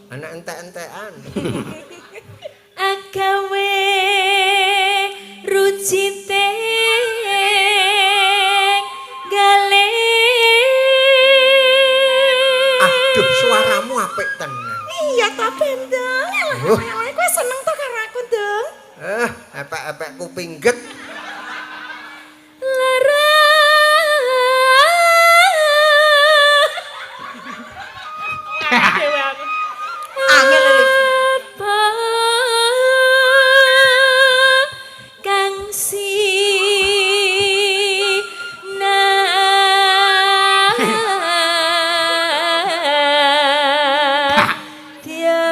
Anak entek-entekan. Agawe rucite gale. Aduh, suaramu apik tenan. Iya ta Bandung. Oh. Lah kowe seneng to karo aku, Ndung? Eh, epek-epek kuping get. Lara. Angel lho. Apa kang sinadya.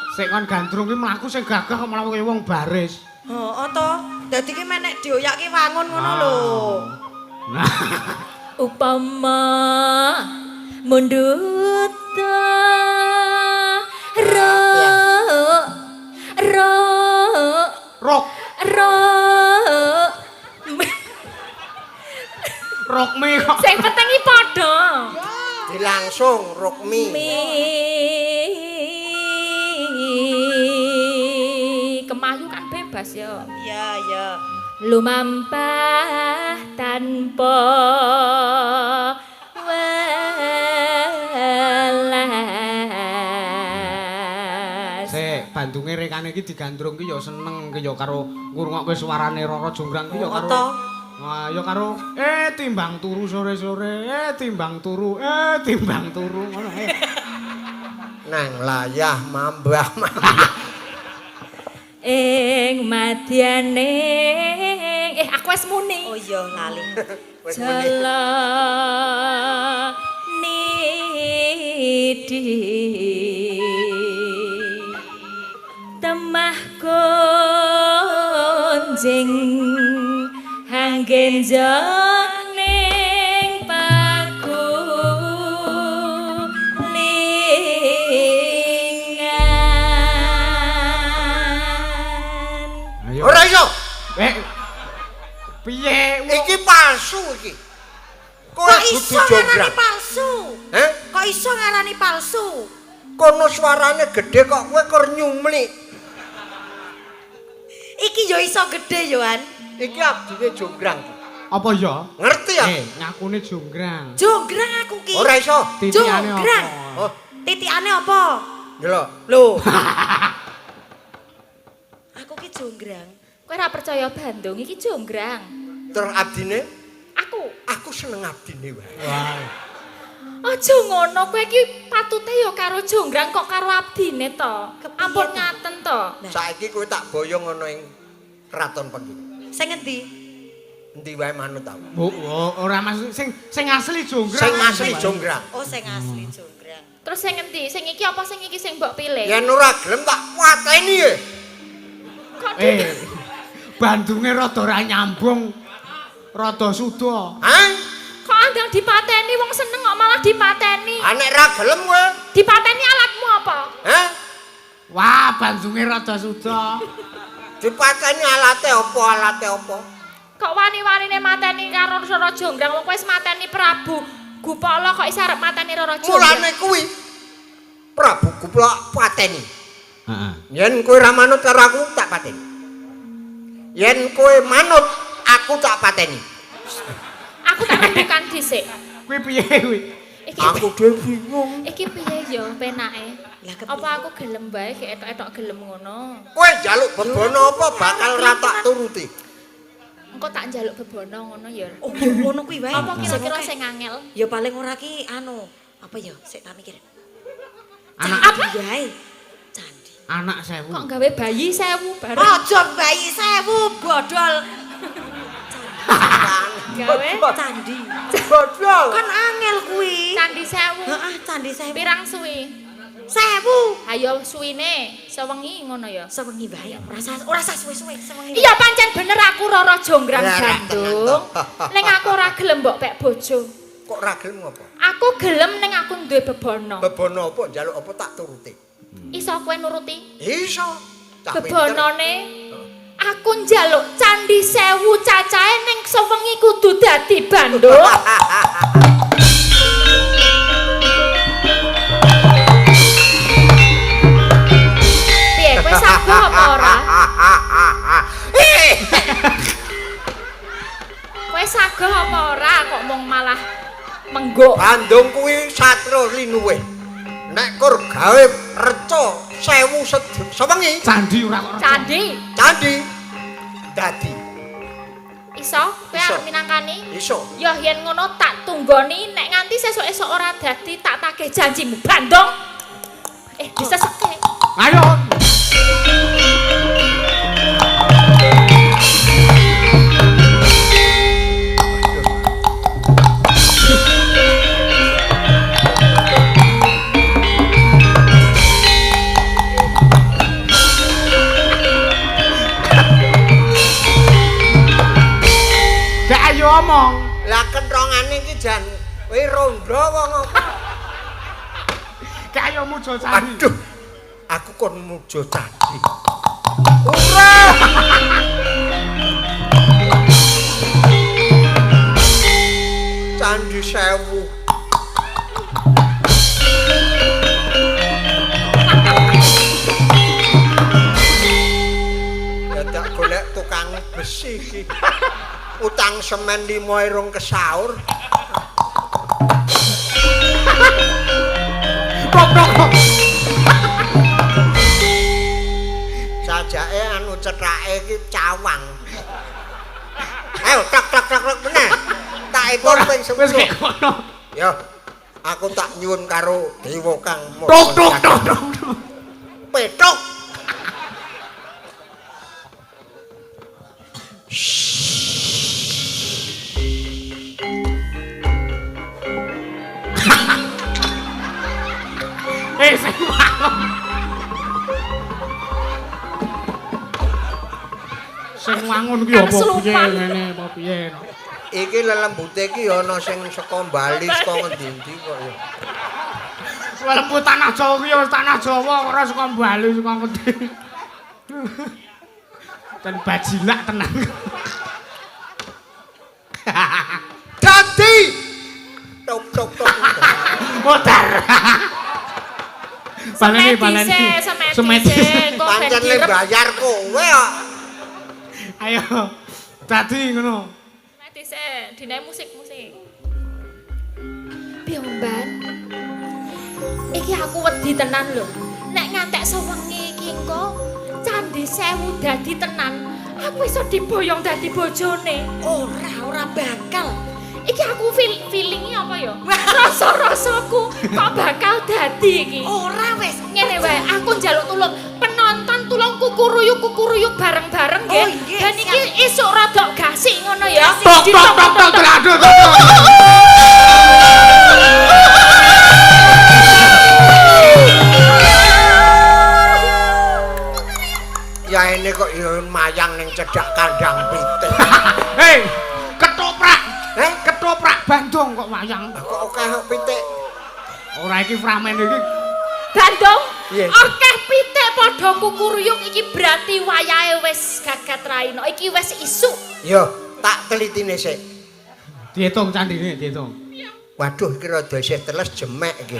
Sik kon gandrung ki mlaku sing gagah kok mlaku kaya wong baris. Heeh to. Dadi ki menek dioyak ki wangun ngono lho. Nah, Upama mundut ro ro rok ro rok mi kok. sing penting iki padha Dilangsung rukmi. mi kemayu kan bebas ya. Iya, iya. Lumampah tanpa welas. Sik, bandunge rekane iki digandrung ki ya seneng ki ya karo ngrungokke suarane Roro Jonggrang ki ya Oh, karo to. Wah, ya karo timbang turu sore-sore, timbang turu, timbang turu ngono. Nang layah mambah mambah. Ing madyane aku wis muni. Oh iya lali. Wis muni. Jala nidi temah konjing hanggenjong ning pagulingan. Ayo. Ora iso. Piye? Iki palsu iki. Kowe Kok iso kudu ngarani jonggrang. palsu? Heh? Kok iso ngarani palsu? Kono suarane gedhe kok kowe kor nyumlik. Iki yo iso gedhe yo an. Iki abdine jonggrang. Apa ya? Ngerti ya? Ngakune jonggrang. Jonggrang aku ki. Ora iso. Titikane apa? Jonggrang. Oh, Titikane apa? ndelok. Lho. Aku ki jonggrang. Kowe ora percaya Bandung iki jonggrang. Terus abdine, Aku aku seneng abdine wae. Wah. aja ngono, kowe iki patute ya karo jonggrang kok karo abdine to. Kepiye Ampun to? ngaten to. Nah. Saiki kowe tak boyong ana ing kraton Pengging. Sing ngendi? Endi wae manut aku. Bu, oh, ora maksud sing sing asli jonggrang. Sing asli jonggrang. Oh, sing asli jonggrang. Terus sing ngendi? Sing iki apa sing iki sing mbok pilih? Yen ora gelem tak pateni e. Kok di- Bandunge rada ora nyambung. Rada suda. Hah? Kok andang dipateni wong seneng kok malah dipateni. Ah nek ra gelem kowe, Dipateni alatmu apa? hah? Wah, bandunge rada suda. Dipateni alate apa alate apa? Kok wani-wanine mateni karo Roro Jonggrang wong kowe wis mateni Prabu Gupala kok isih arep mateni Roro Jonggrang. Mulane kuwi Prabu Gupala pateni. Heeh. Yen kowe ra manut karo aku tak pateni. Yen kowe manut aku tak pateni. Aku tak rembukan dhisik. Kuwi piye kuwi? Iki Aku dhewe bingung. iki piye ya penake? Lah kepiye? Apa aku gelem bae gek etok-etok gelem ngono? Kowe njaluk bebono apa bakal ra tak turuti. Engko tak njaluk bebono ngono ya. Oh, ya ngono kuwi wae. Apa kira-kira Sing sing angel? Ya paling ora ki anu, apa ya? Sik tak mikir. Anak Apa? Candi wae. Candi. anak 1000. Kok gawe bayi 1000 bareng? Aja bayi 1000 bodol. Gawe Candi. Bodol. Kan angel kuwi. candi 1000. Heeh, candi 1000. Pirang suwi? 1000. Ayo suwine sewengi ngono ya. Sewengi wae. Ora usah suwe-suwe, sewengi. Iya pancen bener aku Roro Jonggrang Lah, ra Bandung. Ning aku ora gelem mbok pek bojo. Kok ra gelem apa? Aku gelem ning aku duwe bebono. Bebono apa njaluk apa tak turuti. Iso kowe nuruti? Iso. Cah pinter. Bebonone aku njaluk candi 1000 cacahe ning sewengi kudu dadi Bandung. Piye kowe sago apa ora? Kowe sago apa ora kok mung malah menggok. Bandung kuwi satrio linuwih. Nek kur gawe reca 1000 sewengi Candi ora kok. reca. Candi candi dadi iso kowe Iso. arep minangkani? iso. Ya yen ngono tak tunggoni nek nganti sesuk-esuk ora dadi tak tagih janjimu Bandung. Diseseke. Ayo. Lah kenthongane iki jan kowe rondo wong apa? Kaya mujo candi. Aduh. Aku kon mujo candi. Ora. Candi Sewu. Ya tak golek tukang besi iki. Utang semen 5 rong kesaur. Tok tok tok. Sajake anu cethake iki cawang. Ayo tok tok tok tok meneh. Tak ekor ping Wis 10. kek kono. Ya, aku tak nyuwun karo Dewa Kang Maha Tok tok tok Jagat. tok. Petuk. Eh sing wangun. Sing wangun ki apa piye ngene apa piye. Iki lelembute iki ana sing saka Bali saka ngendi-endi kok ya. Lelembut tanah Jawa ki ya tanah Jawa ora saka Bali saka ngendi. Ten bajilak tenang. Dadi tok tok tok. Modar. Baleni baleni. Semedi sik, kok ben Pancen le direp. bayar kowe kok. Ayo. Dadi ngono. Semedi sik, dinae musik-musik. Piye, Mban? Iki aku wedi tenan lho. Nek ngantek sewengi iki engko Candi Sewu dadi tenan, aku iso diboyong dadi bojone. Ora, ora bakal. Iki aku feelinge apa ya? Rasa-rasaku kok bakal dadi iki. Ora wis. Ngene wae, aku njaluk tulung penonton tulung kukuruyuk bareng-bareng nggih. Oh, nggih, Dan iki esuk rada gasik ngono ya. Tok tok tok tok aduh tok. Ya ini kok ya mayang ning cedhak kandang pitik. Hei, ketoprak. Eh, Ketoprak Bandung kok wayang. kok akeh kok pitik. Ora iki framen iki. Bandung. Piye? Akeh pitik padha kukuruyuk iki berarti wayahe wis gagat raino. Iki wis isuk. Yo, tak telitine sik. Diitung candine, diitung. Waduh, iki rada isih teles jemek iki.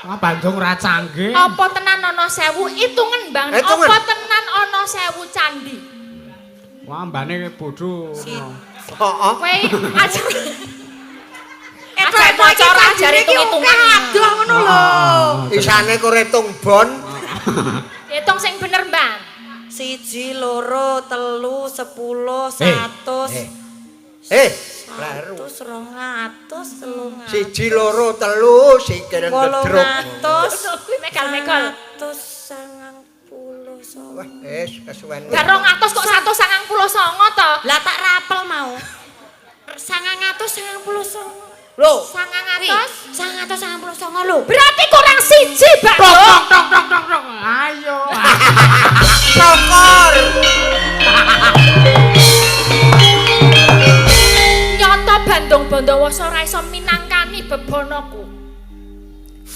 Wah, Bandung ora canggih. Apa tenan ana sewu? Itungen, Bang. Hitungen. Apa tenan ana sewu candi? Wah, mbane bodho. Heeh. Kowe aja Eto Aja eto iki maca ora candine ajar iki hitung-hitungan. akeh adoh ngono lho. Isane kok retung bon. Hitung sing bener, Bang. 1 2 3 10 100 Eh, kleru. 100 200 300 1 2 3 sikil ngedruk. 800 Kuwi megal-megal. 199. Wah, wis kesuwen. Bar 200 kok 199 to? Lah tak rapel mau. 999. Lho, 900? 999 lho. Berarti kurang siji, Bang. Tok tok tok tok tok tok. Ayo. Syukur. Nyata Bandung Bondowoso ora iso minangkani bebonoku.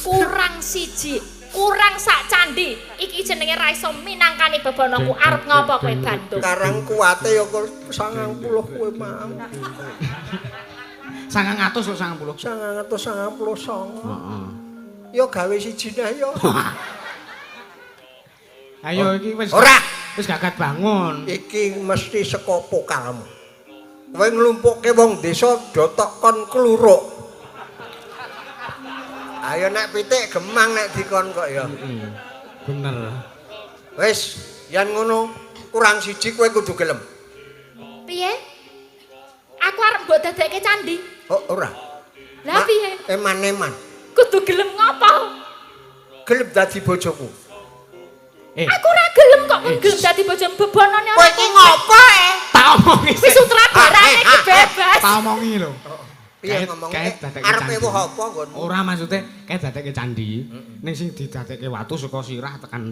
Kurang siji, kurang sak candi. Iki jenenge ra iso minangkani bebonoku. Arep ngopo kowe Bandung? Karang kuwate ya kok 90 kowe mau. 900 kok 90. 999. Heeh. Ya gawe siji neh ya. Ayo iki wis Ora. Wis gagat bangun. Iki mesti saka pokalmu. Kowe nglumpukke wong desa do tok kon kluruk. Ayo nek pitik gemang nek dikon kok ya. Heeh. Bener. Wis, yen ngono kurang siji kowe kudu gelem. Piye? Aku arep mbok dadekke candi. Oh, ora. Lah piye? Eman-eman. Kudu gelem ngopo? Gelem dadi bojoku. Eh, Aku ora gelem kok gelem dadi bojomu bebonone Kowe ora. iki ngopo eh? tak omongi. Wis sutradarane iki bebas. Tak omongi lho. Piye Kaet- ngomong? kaet dadekke Arepe candi. woh apa nggonmu? Ora maksude kaet dadekke candi. Ning sing didadekke watu saka sirah tekan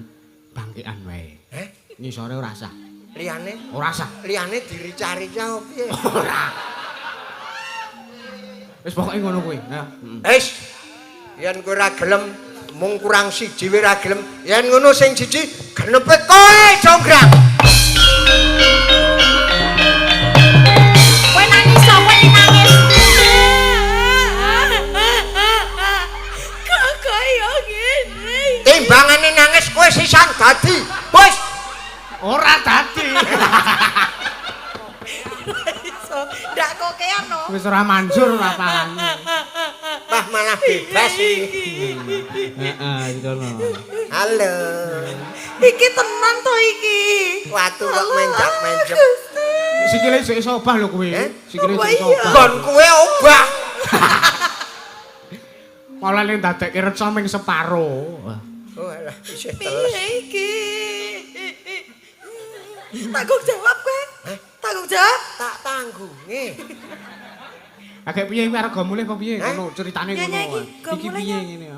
bangkekan wae. Eh? Ngisore ora sah. Liyane? Ora sah. Liyane dirica-rica opo piye? Ora. Wis pokoke ngono kuwi. Ya. Wis. Yen kowe ora gelem mung kurang siji wae ora gelem. Yen ngono sing siji genepe kowe Jonggrang. Kowe nangis to, kowe nangis. Kok kaya ngene? Timbangane nangis kowe sisan dadi. Wis. Ora dadi. Iso ndak kokean no. Wis ora manjur apalane. Wah malah bebas iki. Heeh, ngono. Halo. Iki tenan to iki. Watu kok menjak-menjek. Sikile sik iso obah lho kuwi. Sikile sik iso obah. Gon kowe obah. Malah ning dadekke reca ming separo. Oh alah isih teles. Piye iki? Tanggung jawab kowe. Tanggung jawab. Tak tanggunge. Agek piye kuwi arep go mulih apa piye ngono ceritane ngono. Iki piye ngene.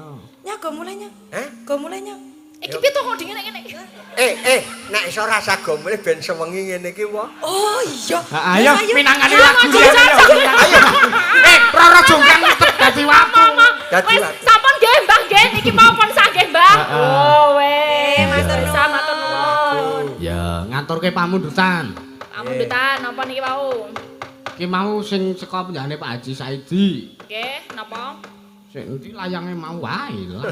Nya go mulih nya. Hah? Go mulih nya. Iki piye to kok dingin ngene? Nek iso rasa go mulih ben sewengi ngene iki wae. Oh iya. Ayo minangane lagu. Ayo. Roro Jonggrang tetep dadi watu. Wis sampun nggih Mbah nggih niki mawon sah nggih Mbah. Oh weh, matur nuwun. Ya, ngaturke pamundutan. Pamundutan napa niki wau? Iki mau sing saka penjane Pak Haji Saidi. Nggih, napa? Sik endi layange mau wae lho.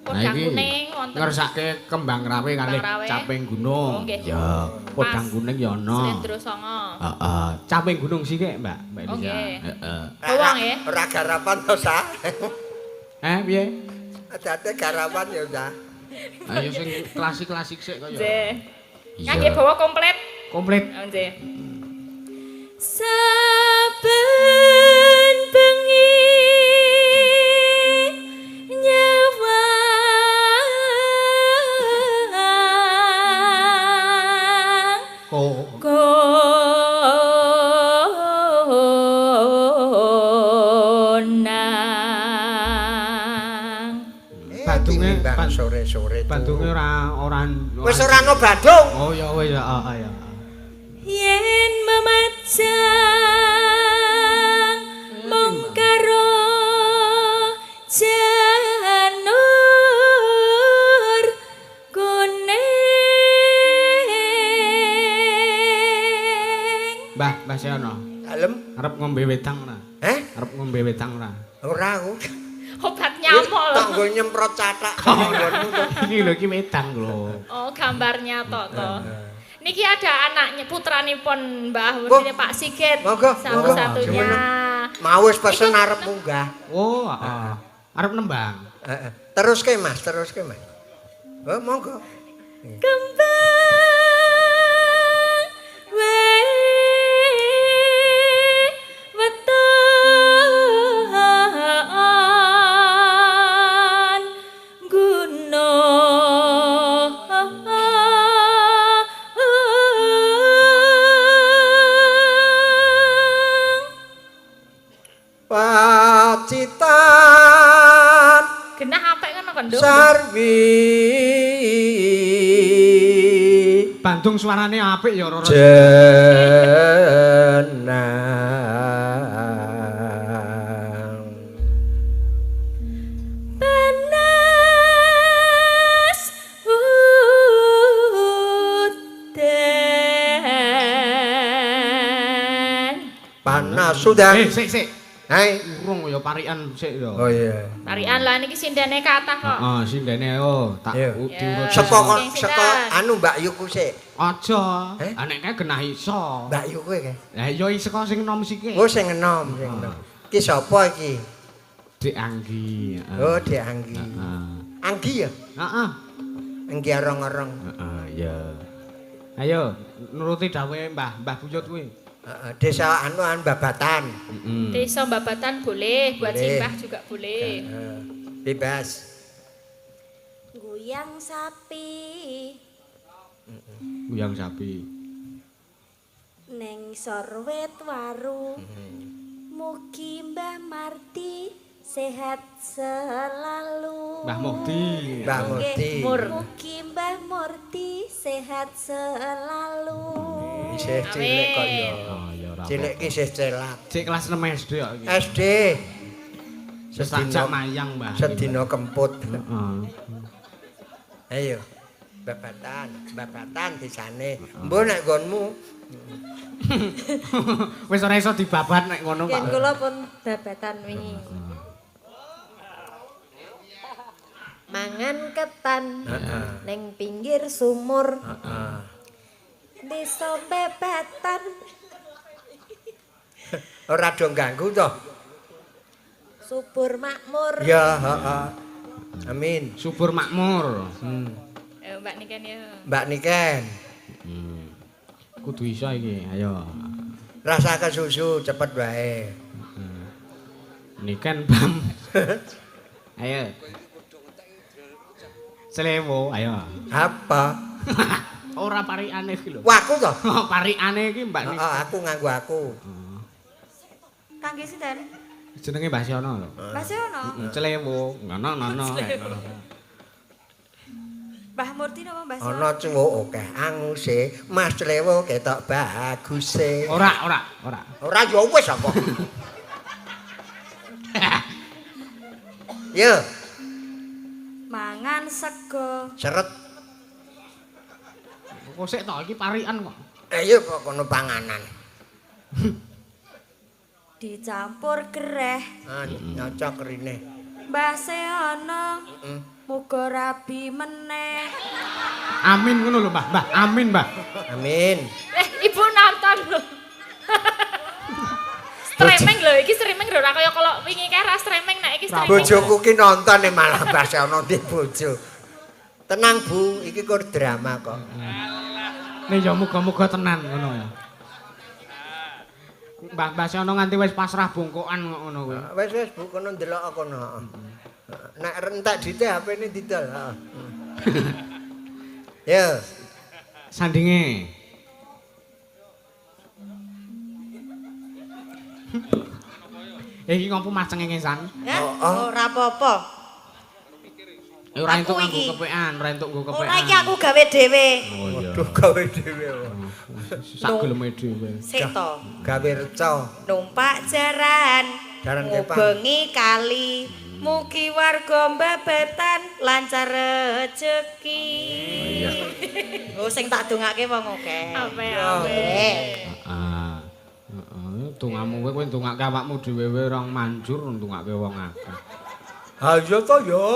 Podang kuning wonten. Ngersake kembang rawe kalih caping gunung. Ya, podang kuning ya ana. Slendro songo. Heeh, caping gunung sithik, Mbak, Mbak Elisa. Heeh. Bawang nggih. Ora garapan to, Sa? Piye? Adate garapan ya, Sa. Ayo sing klasik-klasik sik kaya. Nggih. Kangge bawa komplit. Komplit. Nggih. Saben bengi nyawang konang. Badunge sore-sore. Badunge ora wis ora ana badung. Oh ya wis ya. Yen memajang mung karo janur kuning. Mbah, Mbah Seono. Dalem arep ngombe wedang ora? Heh? Arep ngombe wedang ora? Ora aku. Obat nyamuk lho. Tak nggo nyemprot cathak nggonmu to. Iki lho iki wedang lho. Oh, gambarnya tok to. Niki ada anaknya putranipun Mbah ini Pak Sigit. Satu-satunya. Mau wis pesen arep munggah. Oh, heeh. Arep nembang. Heeh. Teruske Mas, teruske Mas. Oh, monggo. Kembang we weton gunung. Pacitan genah apik ngono kok Nduk. Sarwi Bandung suarane apik ya Roro. Jenang. Panas udan. Panas sudah. Sik sik. Hai, urung ya parikan sik ya. Oh iya. Parikan lah niki sindene kathah kok. Heeh, sindene oh tak diurut. Saka anu Mbak Yuku sik. Aja. Ha nek kae genah iso. Mbak Yuku kae. Lah iya saka sing enom sike. Oh sing enom, sing enom. Iki sapa iki? Dik Anggi. Oh, Dik Anggi. Heeh. Anggi ya? Heeh. Anggi arong-arong. Heeh, iya. Ayo nuruti dawuhe Mbah, Mbah Buyut kuwi. Desa anuan Babatan. Desa Babatan boleh, buat simbah juga boleh. Bebas. Guyang sapi. Guyang sapi. Neng sorwet waru. Mugi Mbah Mardi sehat selalu. Mbah Murdi. Mbah Murdi. Mugi Mbah Murdi sehat sehat selalu. Isih cilik kok ya. Oh ya ora. Cilik ki isih celak. Cek kelas 6 SD kok iki. SD. Wis tak jak mayang, Mbah. Sedina kemput. Heeh. Ayo. Babatan, babatan disane. Mbok nek nggonmu Wis ora iso dibabat nek ngono, Pak. Yen kula pun babatan wingi. Mangan ketan ning pinggir sumur. Desa Babatan ora do ganggu toh. Subur makmur. Ya, heeh. Amin. Subur makmur. Mbak Niken ya. Mbak Niken, Kudu iso iki, ayo. Rasa kesusu cepet wae. Niken Bam. Ayo. Selewo, ayo. Apa? Ora parikane iki lho. Wah, aku toh. Parikane iki Mbak Niken. Heeh, aku nganggo aku. Kangge sinten? Jenenge Mbah Siono lho. Mbah Siono. Celewo, ngono ngono. Mbah Murti napa Mbah Siono? Ana cuwuk akeh anguse, Mas Clewo ketok baguse. Ora, ora, ora. Ora ya wis apa. Yo, Mangan sego. seret. Kok sik to iki parikan kok. Ayo kok kono panganan. Dicampur gereh. Ah, nyocok rine. Mbah Seono. Muga rabi meneh. Amin ngono lho, Mbah. Mbah, amin, Mbah. Amin. Ibu nonton lho. Streaming lho, iki streaming lho ora kaya kalau wingi kae ra streaming nek iki streaming. Bojoku ki nonton e malah Mbah Seono di bojo. Tenang Bu, iki kur drama kok. Nih ya muga-muga tenan ngono ya. Mbah Mbah Seono nganti wis pasrah bongkokan kok ngono kuwi. Wis wis Bu kono ndelok kono. Nek rentek dite HP-ne didol, heeh. Yo, Sandinge. Iki ngopo Mas cengengesan? Hah? Oh, oh. Ora apa-apa. Ora entuk Aku nganggo iki. kepekan, ora entuk nggo kepekan. Ora iki aku gawe dhewe. Oh iya. Waduh gawe dhewe. Sak geleme dhewe. Sik to. Gawe reca. Numpak jaran. Jaran kepang. Ngubengi kali. Mugi warga Babatan lancar rejeki. Iya. Oh sing tak dongake wong akeh. Ape ape. Eh, Heeh. Heeh, dongamu kowe kowe ndongake awakmu dhewe wae rong manjur ndongake wong akeh. Ha iya to ya.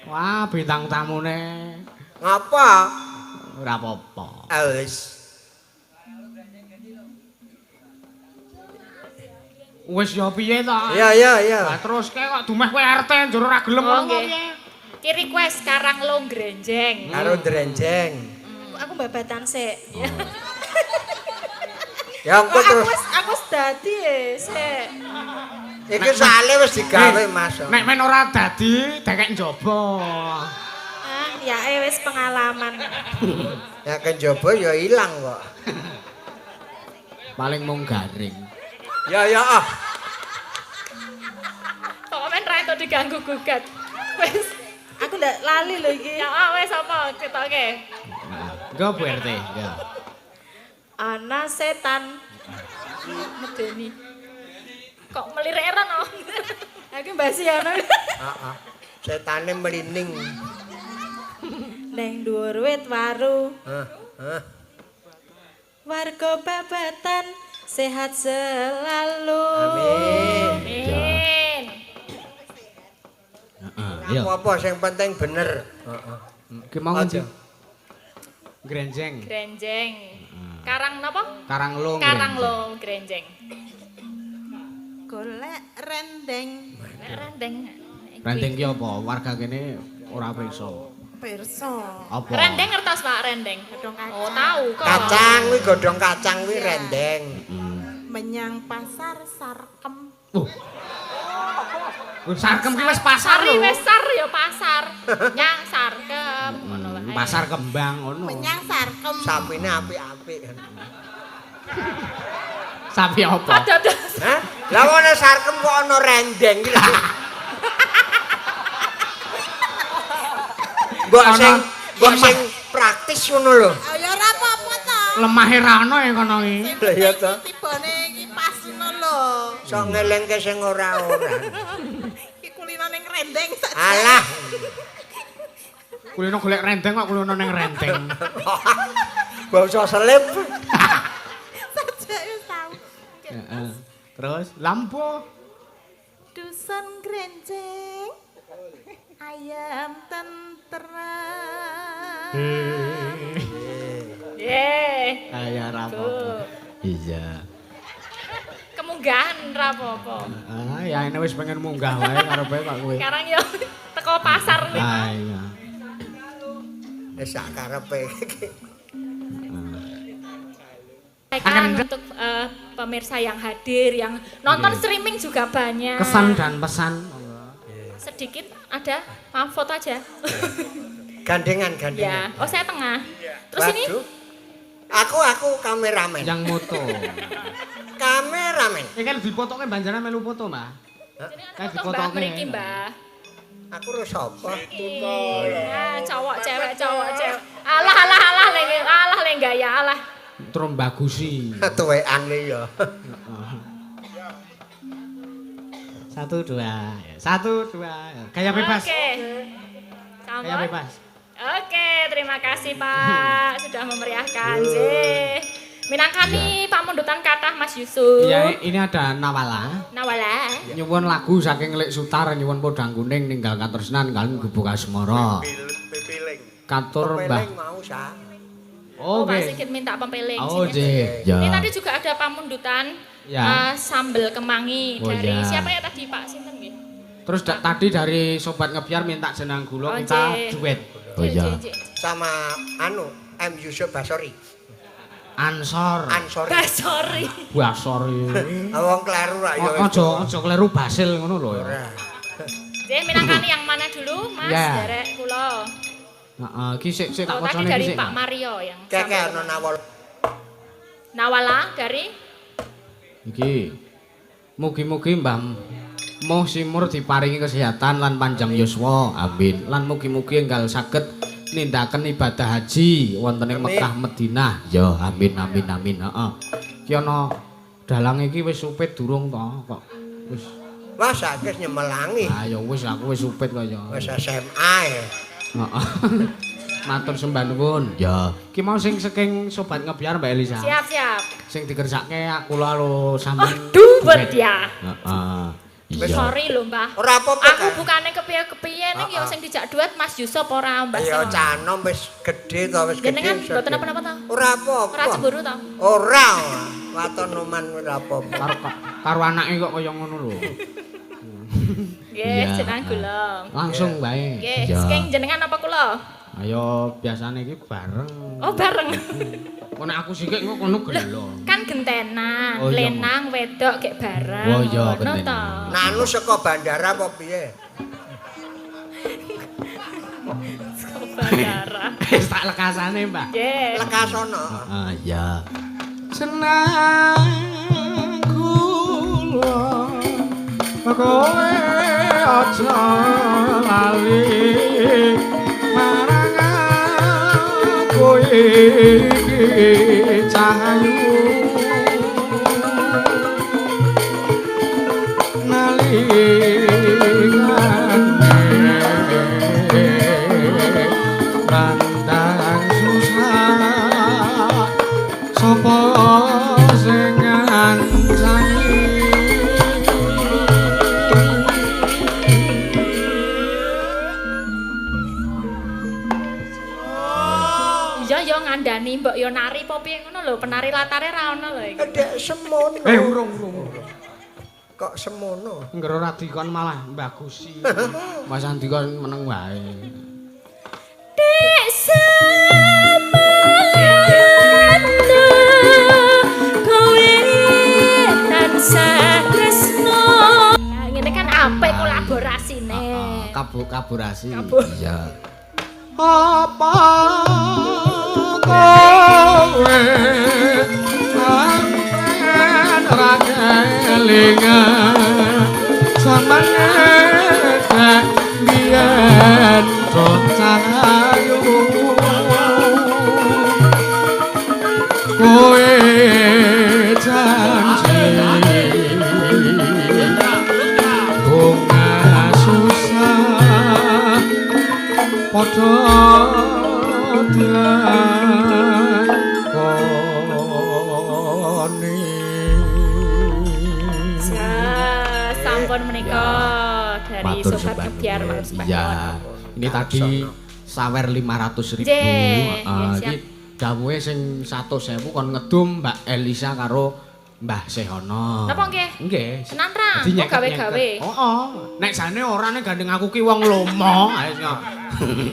Wah, bintang tamune Ngapa? ora apa-apa. Ah, wis. Wis ya piye to? Iya iya iya. Lah terus kae kok dumeh kowe RT njur ora gelem Oh, ngono nggih. piye? Ki request Karanglo Grenjeng. Karo drenjeng. Aku Babatan sik. Ya engko Aku terus wis aku wis dadi e sik. iki soalé wis digawe Mas. Nek men ora dadi dekek njaba. Ah, ya wis pengalaman. Nek ke njaba ya ilang kok. Paling mung garing. Ya ya ah. Pokoknya men ra entuk diganggu gugat. Wis. Aku ndak lali lho iki. Ya ah, wis apa ketoke. Engko Bu RT, engko. Ana setan. Medeni. Kok melirik rono? Aku Mbak Siano. Heeh. Setane melining. Neng dhuwur wit waru. Hah, hah. Warga Babatan sehat selalu. Amin. Amin. Heeh, iya. Apa sing penting bener. Heeh. Ki mau ngendi? Aja. Grenjeng. Grenjeng. Karang napa? Karanglo. Karanglo Grenjeng. Golek rendeng. Nek rendeng. Rendeng ki apa? Warga kene ora pirsa. Pirsa. Apa? Rendeng ngertos Pak, rendeng. Godhong kacang. Oh, tahu kok. Kacang kuwi godhong kacang kuwi rendeng. Menyang pasar Sarkem. Oh. Sarkem ki wis pasar Sari lho. wis sar ya pasar. Nyang sarkem ngono wae. Pasar kembang ngono. Menyang Sarkem. Sapine apik-apik. Sapi apa? Dados. Hah? Lah ana sarkem kok ana rendeng iki lho. Mbok sing praktis ngono lho. Ya ora apa-apa to. Lemahe ra ono ya kono iki. Lah iya to. Tibane iki pas ngono lho. Sok ngelingke sing ora-ora. Iki kulino ning rendeng sak. Alah. Kulino golek rendeng kok kulino ning rendeng. Bangsa selip. Sajak wis tau. Heeh. Terus lampu Dusun Grencing. Ayam tentrem. Ye. Ayo ra apa-apa. Iya. Kemunggahan ra apa-apa. Ah, ya ini wis pengen munggah wae karepe kok kowe. Sekarang yo teko pasar kuwi. Ah iya. Wis sak karepe iki. Kan untuk pemirsa yang hadir, yang nonton streaming juga banyak. Kesan dan pesan. Sedikit ada, maaf foto aja. Gandengan, gandengan. Ya, oh saya tengah. Terus ini Waduh. Aku kameramen. Yang moto. Kameramen. Ini kan dipotoke banjaran melu foto, Mbah. Ini ada foto Mbah mriki, Mbah. Aku ro sapa? Nah, cowok cewek cowok cewek. Alah alah alah leng alah leng gaya alah. Terus bagusi. Tuwekan ya. 1 2 1 2. Gaya bebas. Oke. Gaya bebas. Oke, terima kasih Pak sudah memeriahkan. Nggih. Minangkani pamundutan kathah Mas Yusuf. Iya, ini ada Nawala. Nawala. Nyuwun lagu saking Lek Sutar nyuwun podang kuning ninggal katresnan kalian gubuk asmara. Katur Mbah. Pepeling mau sa. Oh, Oke. Pak Sigit minta pempeling. Oh, Sini. nggih. Ya. Ini tadi juga ada pamundutan Ya. sambel kemangi Oh, dari ya. siapa ya tadi Pak sinten nggih? Terus tadi dari Sobat Ngebiar minta jenang gula Oh, kita nggih. duet. Oh iya. J, J, J. Sama anu M Yusuf Basori. Ansor. Ansori. Basori. Basori. Wong kleru rak ya. Aja aja kleru basil ngono lho ya. Ora. Nggih, minangkani yang mana dulu Mas? Ya. Derek kula. Heeh, iki sik sik tak Oh, tadi wacane dari iki sik. Pak Mario yang Keke sambel ana kemangi. Nawala. Nawala dari Iki. Mugi-mugi Mbah Moh Simur diparingi kesehatan lan panjang yuswa. Amin. Lan mugi-mugi enggal saged nindaken ibadah haji wonten ing Amin. Mekah Madinah. Ya, amin amin amin. Heeh. Ki ana dalang iki wis supit durung to kok. Wis. Wah, saiki wis nyemelangi. Ah ya wis aku wis supit kaya. Wis SMA ya. Heeh. Matur sembah nuwun. Ya. Ki mau sing saking Sobat Ngebiar Mbak Elisa. Siap, siap. Sing dikersake aku karo sampean. Duet ya. Heeh. Iya. Sorry lho, Mbah. Ora apa-apa. Aku Kak. bukane kepiye-kepiye ning ya sing dijak duet Mas Yusuf ora Mbah. Ya Sing. canom wis gedhe to wis gedhe. Jenengan wis mboten gedhe. napa-napa to? Ora apa-apa. Ora cemburu to? Ora. Waton noman ora apa-apa. Karo karo anake kok kaya ngono lho. Nggih, Iya. jenengan gula. Langsung wae. Nggih, Iya. saking jenengan apa kula? Ayo biasane iki bareng. Oh, bareng. Kok nek aku sikik kok kono gelo. Kan gentenan, Oh, iya, lenang, wedok gek bareng. Oh, iya, Ngono gentenan. to. Nah, anu saka bandara apa piye? Saka bandara. Wis tak lekasane, Mbah. Nggih. Lekasono. Ah, ya. Senang kula kowe aja lali marang aku iki cahayu nalikane pandang susah sapa sing ngancani. Iya ya ngandani mbok yo nari apa piye ngono lho, penari latare ra ono lho iki. Dek semono. Urung urung urung. Kok semono? Ngger ora dikon malah mbagusi. Mas Andika meneng wae. Dek semono kowe tansah tresno. Nah, ngene kan apik kolaborasine. Kabu kaburasi. Iya. Apa kowe sampean ra kelingan sampean biyen bocah. lakoni. Ja, sampun menika dari Matur Sobat sembah Kebyar nuwun. matur sembah Iya. nuwun. Ini tadi sawer 500.000. Nggih, Heeh, nggih, iki dawuhe sing 100.000 kon ngedum Mbak Elisa karo Mbah Sehono. Napa nggih? Nggih. Tenan ra? Dadi Kok gawe-gawe? Heeh. Nek jane ora nek gandeng aku ki wong lomo. Ayo.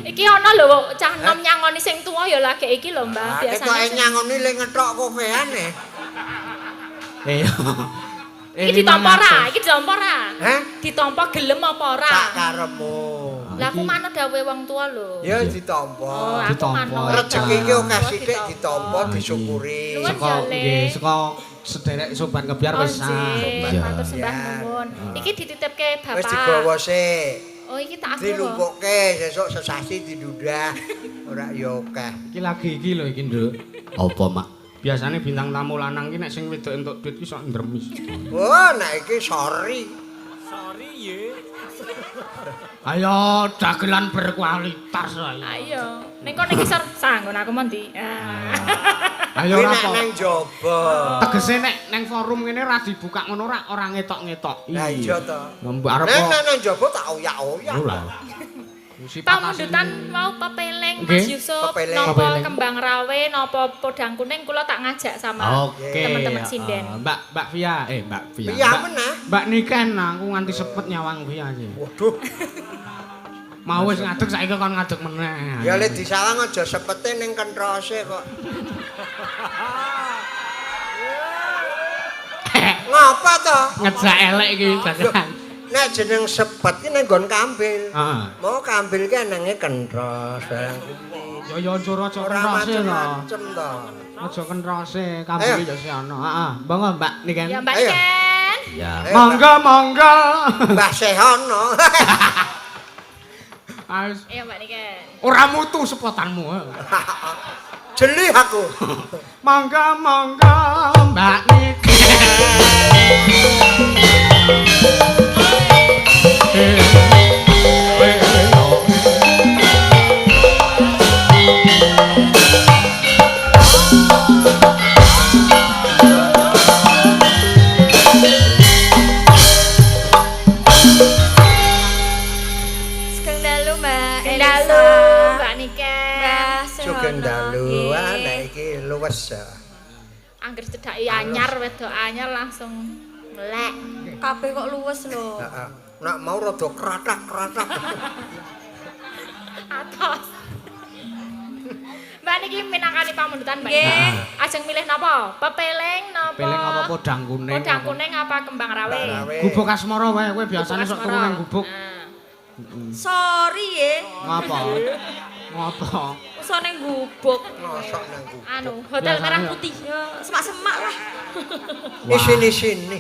Iki ana lho cah enom nyangoni sing tuwa ya lagi iki lho Mbah Ketoke biasane. nyangoni le ngetok kofean e. Iya. Iki ditampa ra? Iki ditampa ra? Heh? Ditampa gelem apa ora? Sak karepmu. Lah aku manut dawuhe wong tua lho. Ya Oh, ditampa. aku Ditampa. manut. Rezeki ki akeh sithik Ditampa. ditampa disyukuri. Nuwun Saka ya, Le. nggih, saka sederek Sobat Kebyar Oh, wis sah. nggih, Iya. matur sembah Ya. nuwun. Iki dititipke Bapak. Wis digawa sik. Oh, iki tak aku. Dilumpukke sesuk sesasi didudah. Ora ya akeh. Iki lagi iki lho iki, Nduk. Apa, Mak? Biasane bintang tamu lanang ki nek sing wedok entuk duit ki sok ndremis. Oh, nek iki sorry. Ayo dagelan berkualitas ayo. Ayo, ning kono iki sor sanggon aku mondi. Ah. Ayo Kuwi ora nek apa. nang jaba. Tegese nek neng forum ngene ra dibuka ngono ora ora ngetok-ngetok. Lah iya to. Mbok arep Nek nek nang jaba tak oyak-oyak. Lho lah. Pamundutan mau pepeling Mas Nggih. Yusuf, Pepeling. napa Pepeling. kembang rawe, napa podang kuning kula tak ngajak sama Oke. teman-teman sinden. Mbak Mbak Via, Mbak Via. Via Mbak- meneh. Mbak Niken aku nganti sepet nyawang Via iki. Waduh, Mau wis ngadeg saiki kon ngadeg meneh. ya le disawang aja sepete ning kentrose kok. Ngapa to? Ngejak elek iki dagelan. Nek jeneng sepet ki nang nggon kambil. Heeh. Mau kambil ki enenge kentros barang kuwi. Ya ya aja aja Ora kentrose to. macem-macem to. Aja kentrose, kambil Ayo. ya sih ana. Heeh, monggo Mbak Niken. Ya Mbak Ayo. Niken. Ya. Ayo, Monggo monggo. Mbah Sehono. Ayo, Iya Mbak Niken. Ora mutu sepotanmu. Jeli aku. Monggo monggo Mbak Niken. Sugeng dalu Mbak Sugeng Elisa. dalu Mbak Niken. Mbah Sehono. Sugeng dalu. Nggih. Ah nek iki luwes. ya. Angger cedhaki anyar wedok anyar langsung melek. Kabeh kok luwes lho. Heeh. Nek mau rada kratak-kratak. Atos. Mbak niki minangkani pamundutan Mbak. Nggih. Ajeng milih napa? Pepeling napa? Peling apa podang kuning? Podang apa? kuning apa kembang rawe? Rawe. Gubuk asmara wae kowe biasane sok turu nang gubuk. Nah. Sorry ye. Ngapa? Ngapa? Iso ning gubuk. Ngosok nang gubuk. Anu, hotel merah Biasanya. putih. Ya semak-semak lah. Isini-sini.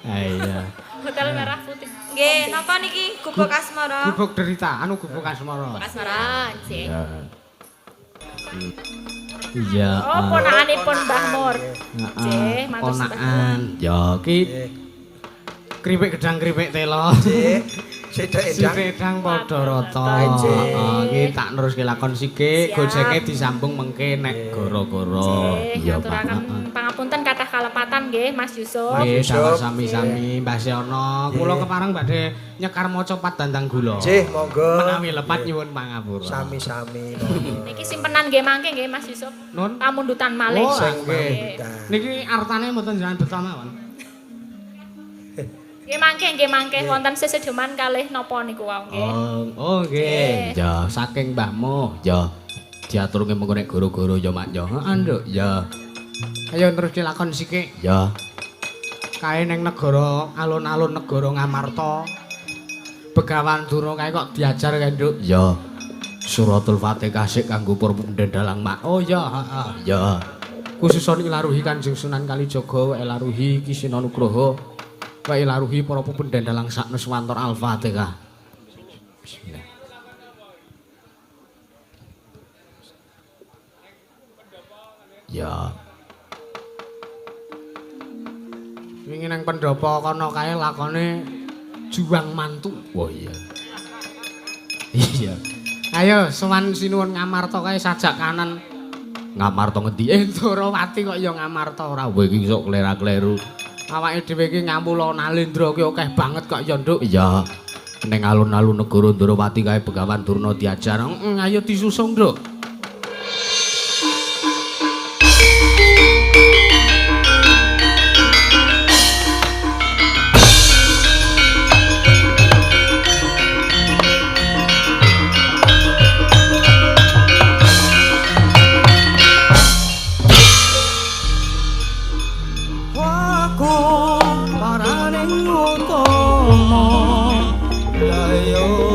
Iya. Hotel merah putih. Nggih, napa niki gubuk asmara? Gubuk derita, anu gubuk asmara. Asmara, nggih. Ya. Iya. Oh, ponakanipun Mbah Mur. Heeh. Nggih, matur sembah Ponakan. Ya, ki Kripik gedang kripik telo. Nggih. Sithik endang. Sithik edang padha rata. Nggih. Heeh, iki tak neruske lakon sithik, Siap. gojeke disambung mengke nek goro-goro. Nggih, Iya, Pak. ngaturaken pangapunten kathah kalepatan nggih Mas Yusuf. Nggih, Yusuf. sami-sami Mbah Seono. Kula kepareng badhe nyekar maca dandang gula. Nggih, monggo. Menawi lepat nyuwun pangapura. Sami-sami monggo. Niki simpenan nggih mangke nggih Mas Yusuf. Nun. Pamundutan malih. Oh, Sing nggih. pamundutan. Niki artane mboten jenengan beto mawon. Nggih mangke wonten sesedeman kalih napa niku wau nggih. Oh, oh nggih. Ya, saking mbahmu. Ya. Diaturke mengko nek goro-goro ya, Mak ya. Heeh, Nduk. Ya. Ayo terus dilakon sithik. Ya. Kae ning negara alun-alun negara Ngamarta. Begawan Durna kae kok diajar kae, Nduk. Ya. Suratul Fatihah sik kanggo para pundhen dalang, Mak. Oh iya, heeh. Ya. Khususon ilaruhi Kanjeng Sunan Kalijaga wa ilaruhi Ki Sina Nugroho wa ilaruhi para pepundhen dalang saknuswantor Al-Fatihah. Bismillah. Ya. Wingi nang pendopo kono kae lakone juang mantu. Wah iya. Iya. Ayo sowan sinuwun Ngamarta kae sajak kanan Ngamarta ngendi? Ndorowati kok ya Ngamarta ora. Kowe iki sok klera-kleru. Awake dhewe iki ngamula Nalendra ki akeh banget kok ya, Nduk. Iya. Ning alun-alun negara Ndorowati kae Begawan Durna diajar. Ayo disusung, Nduk. Aku paraning utama layo.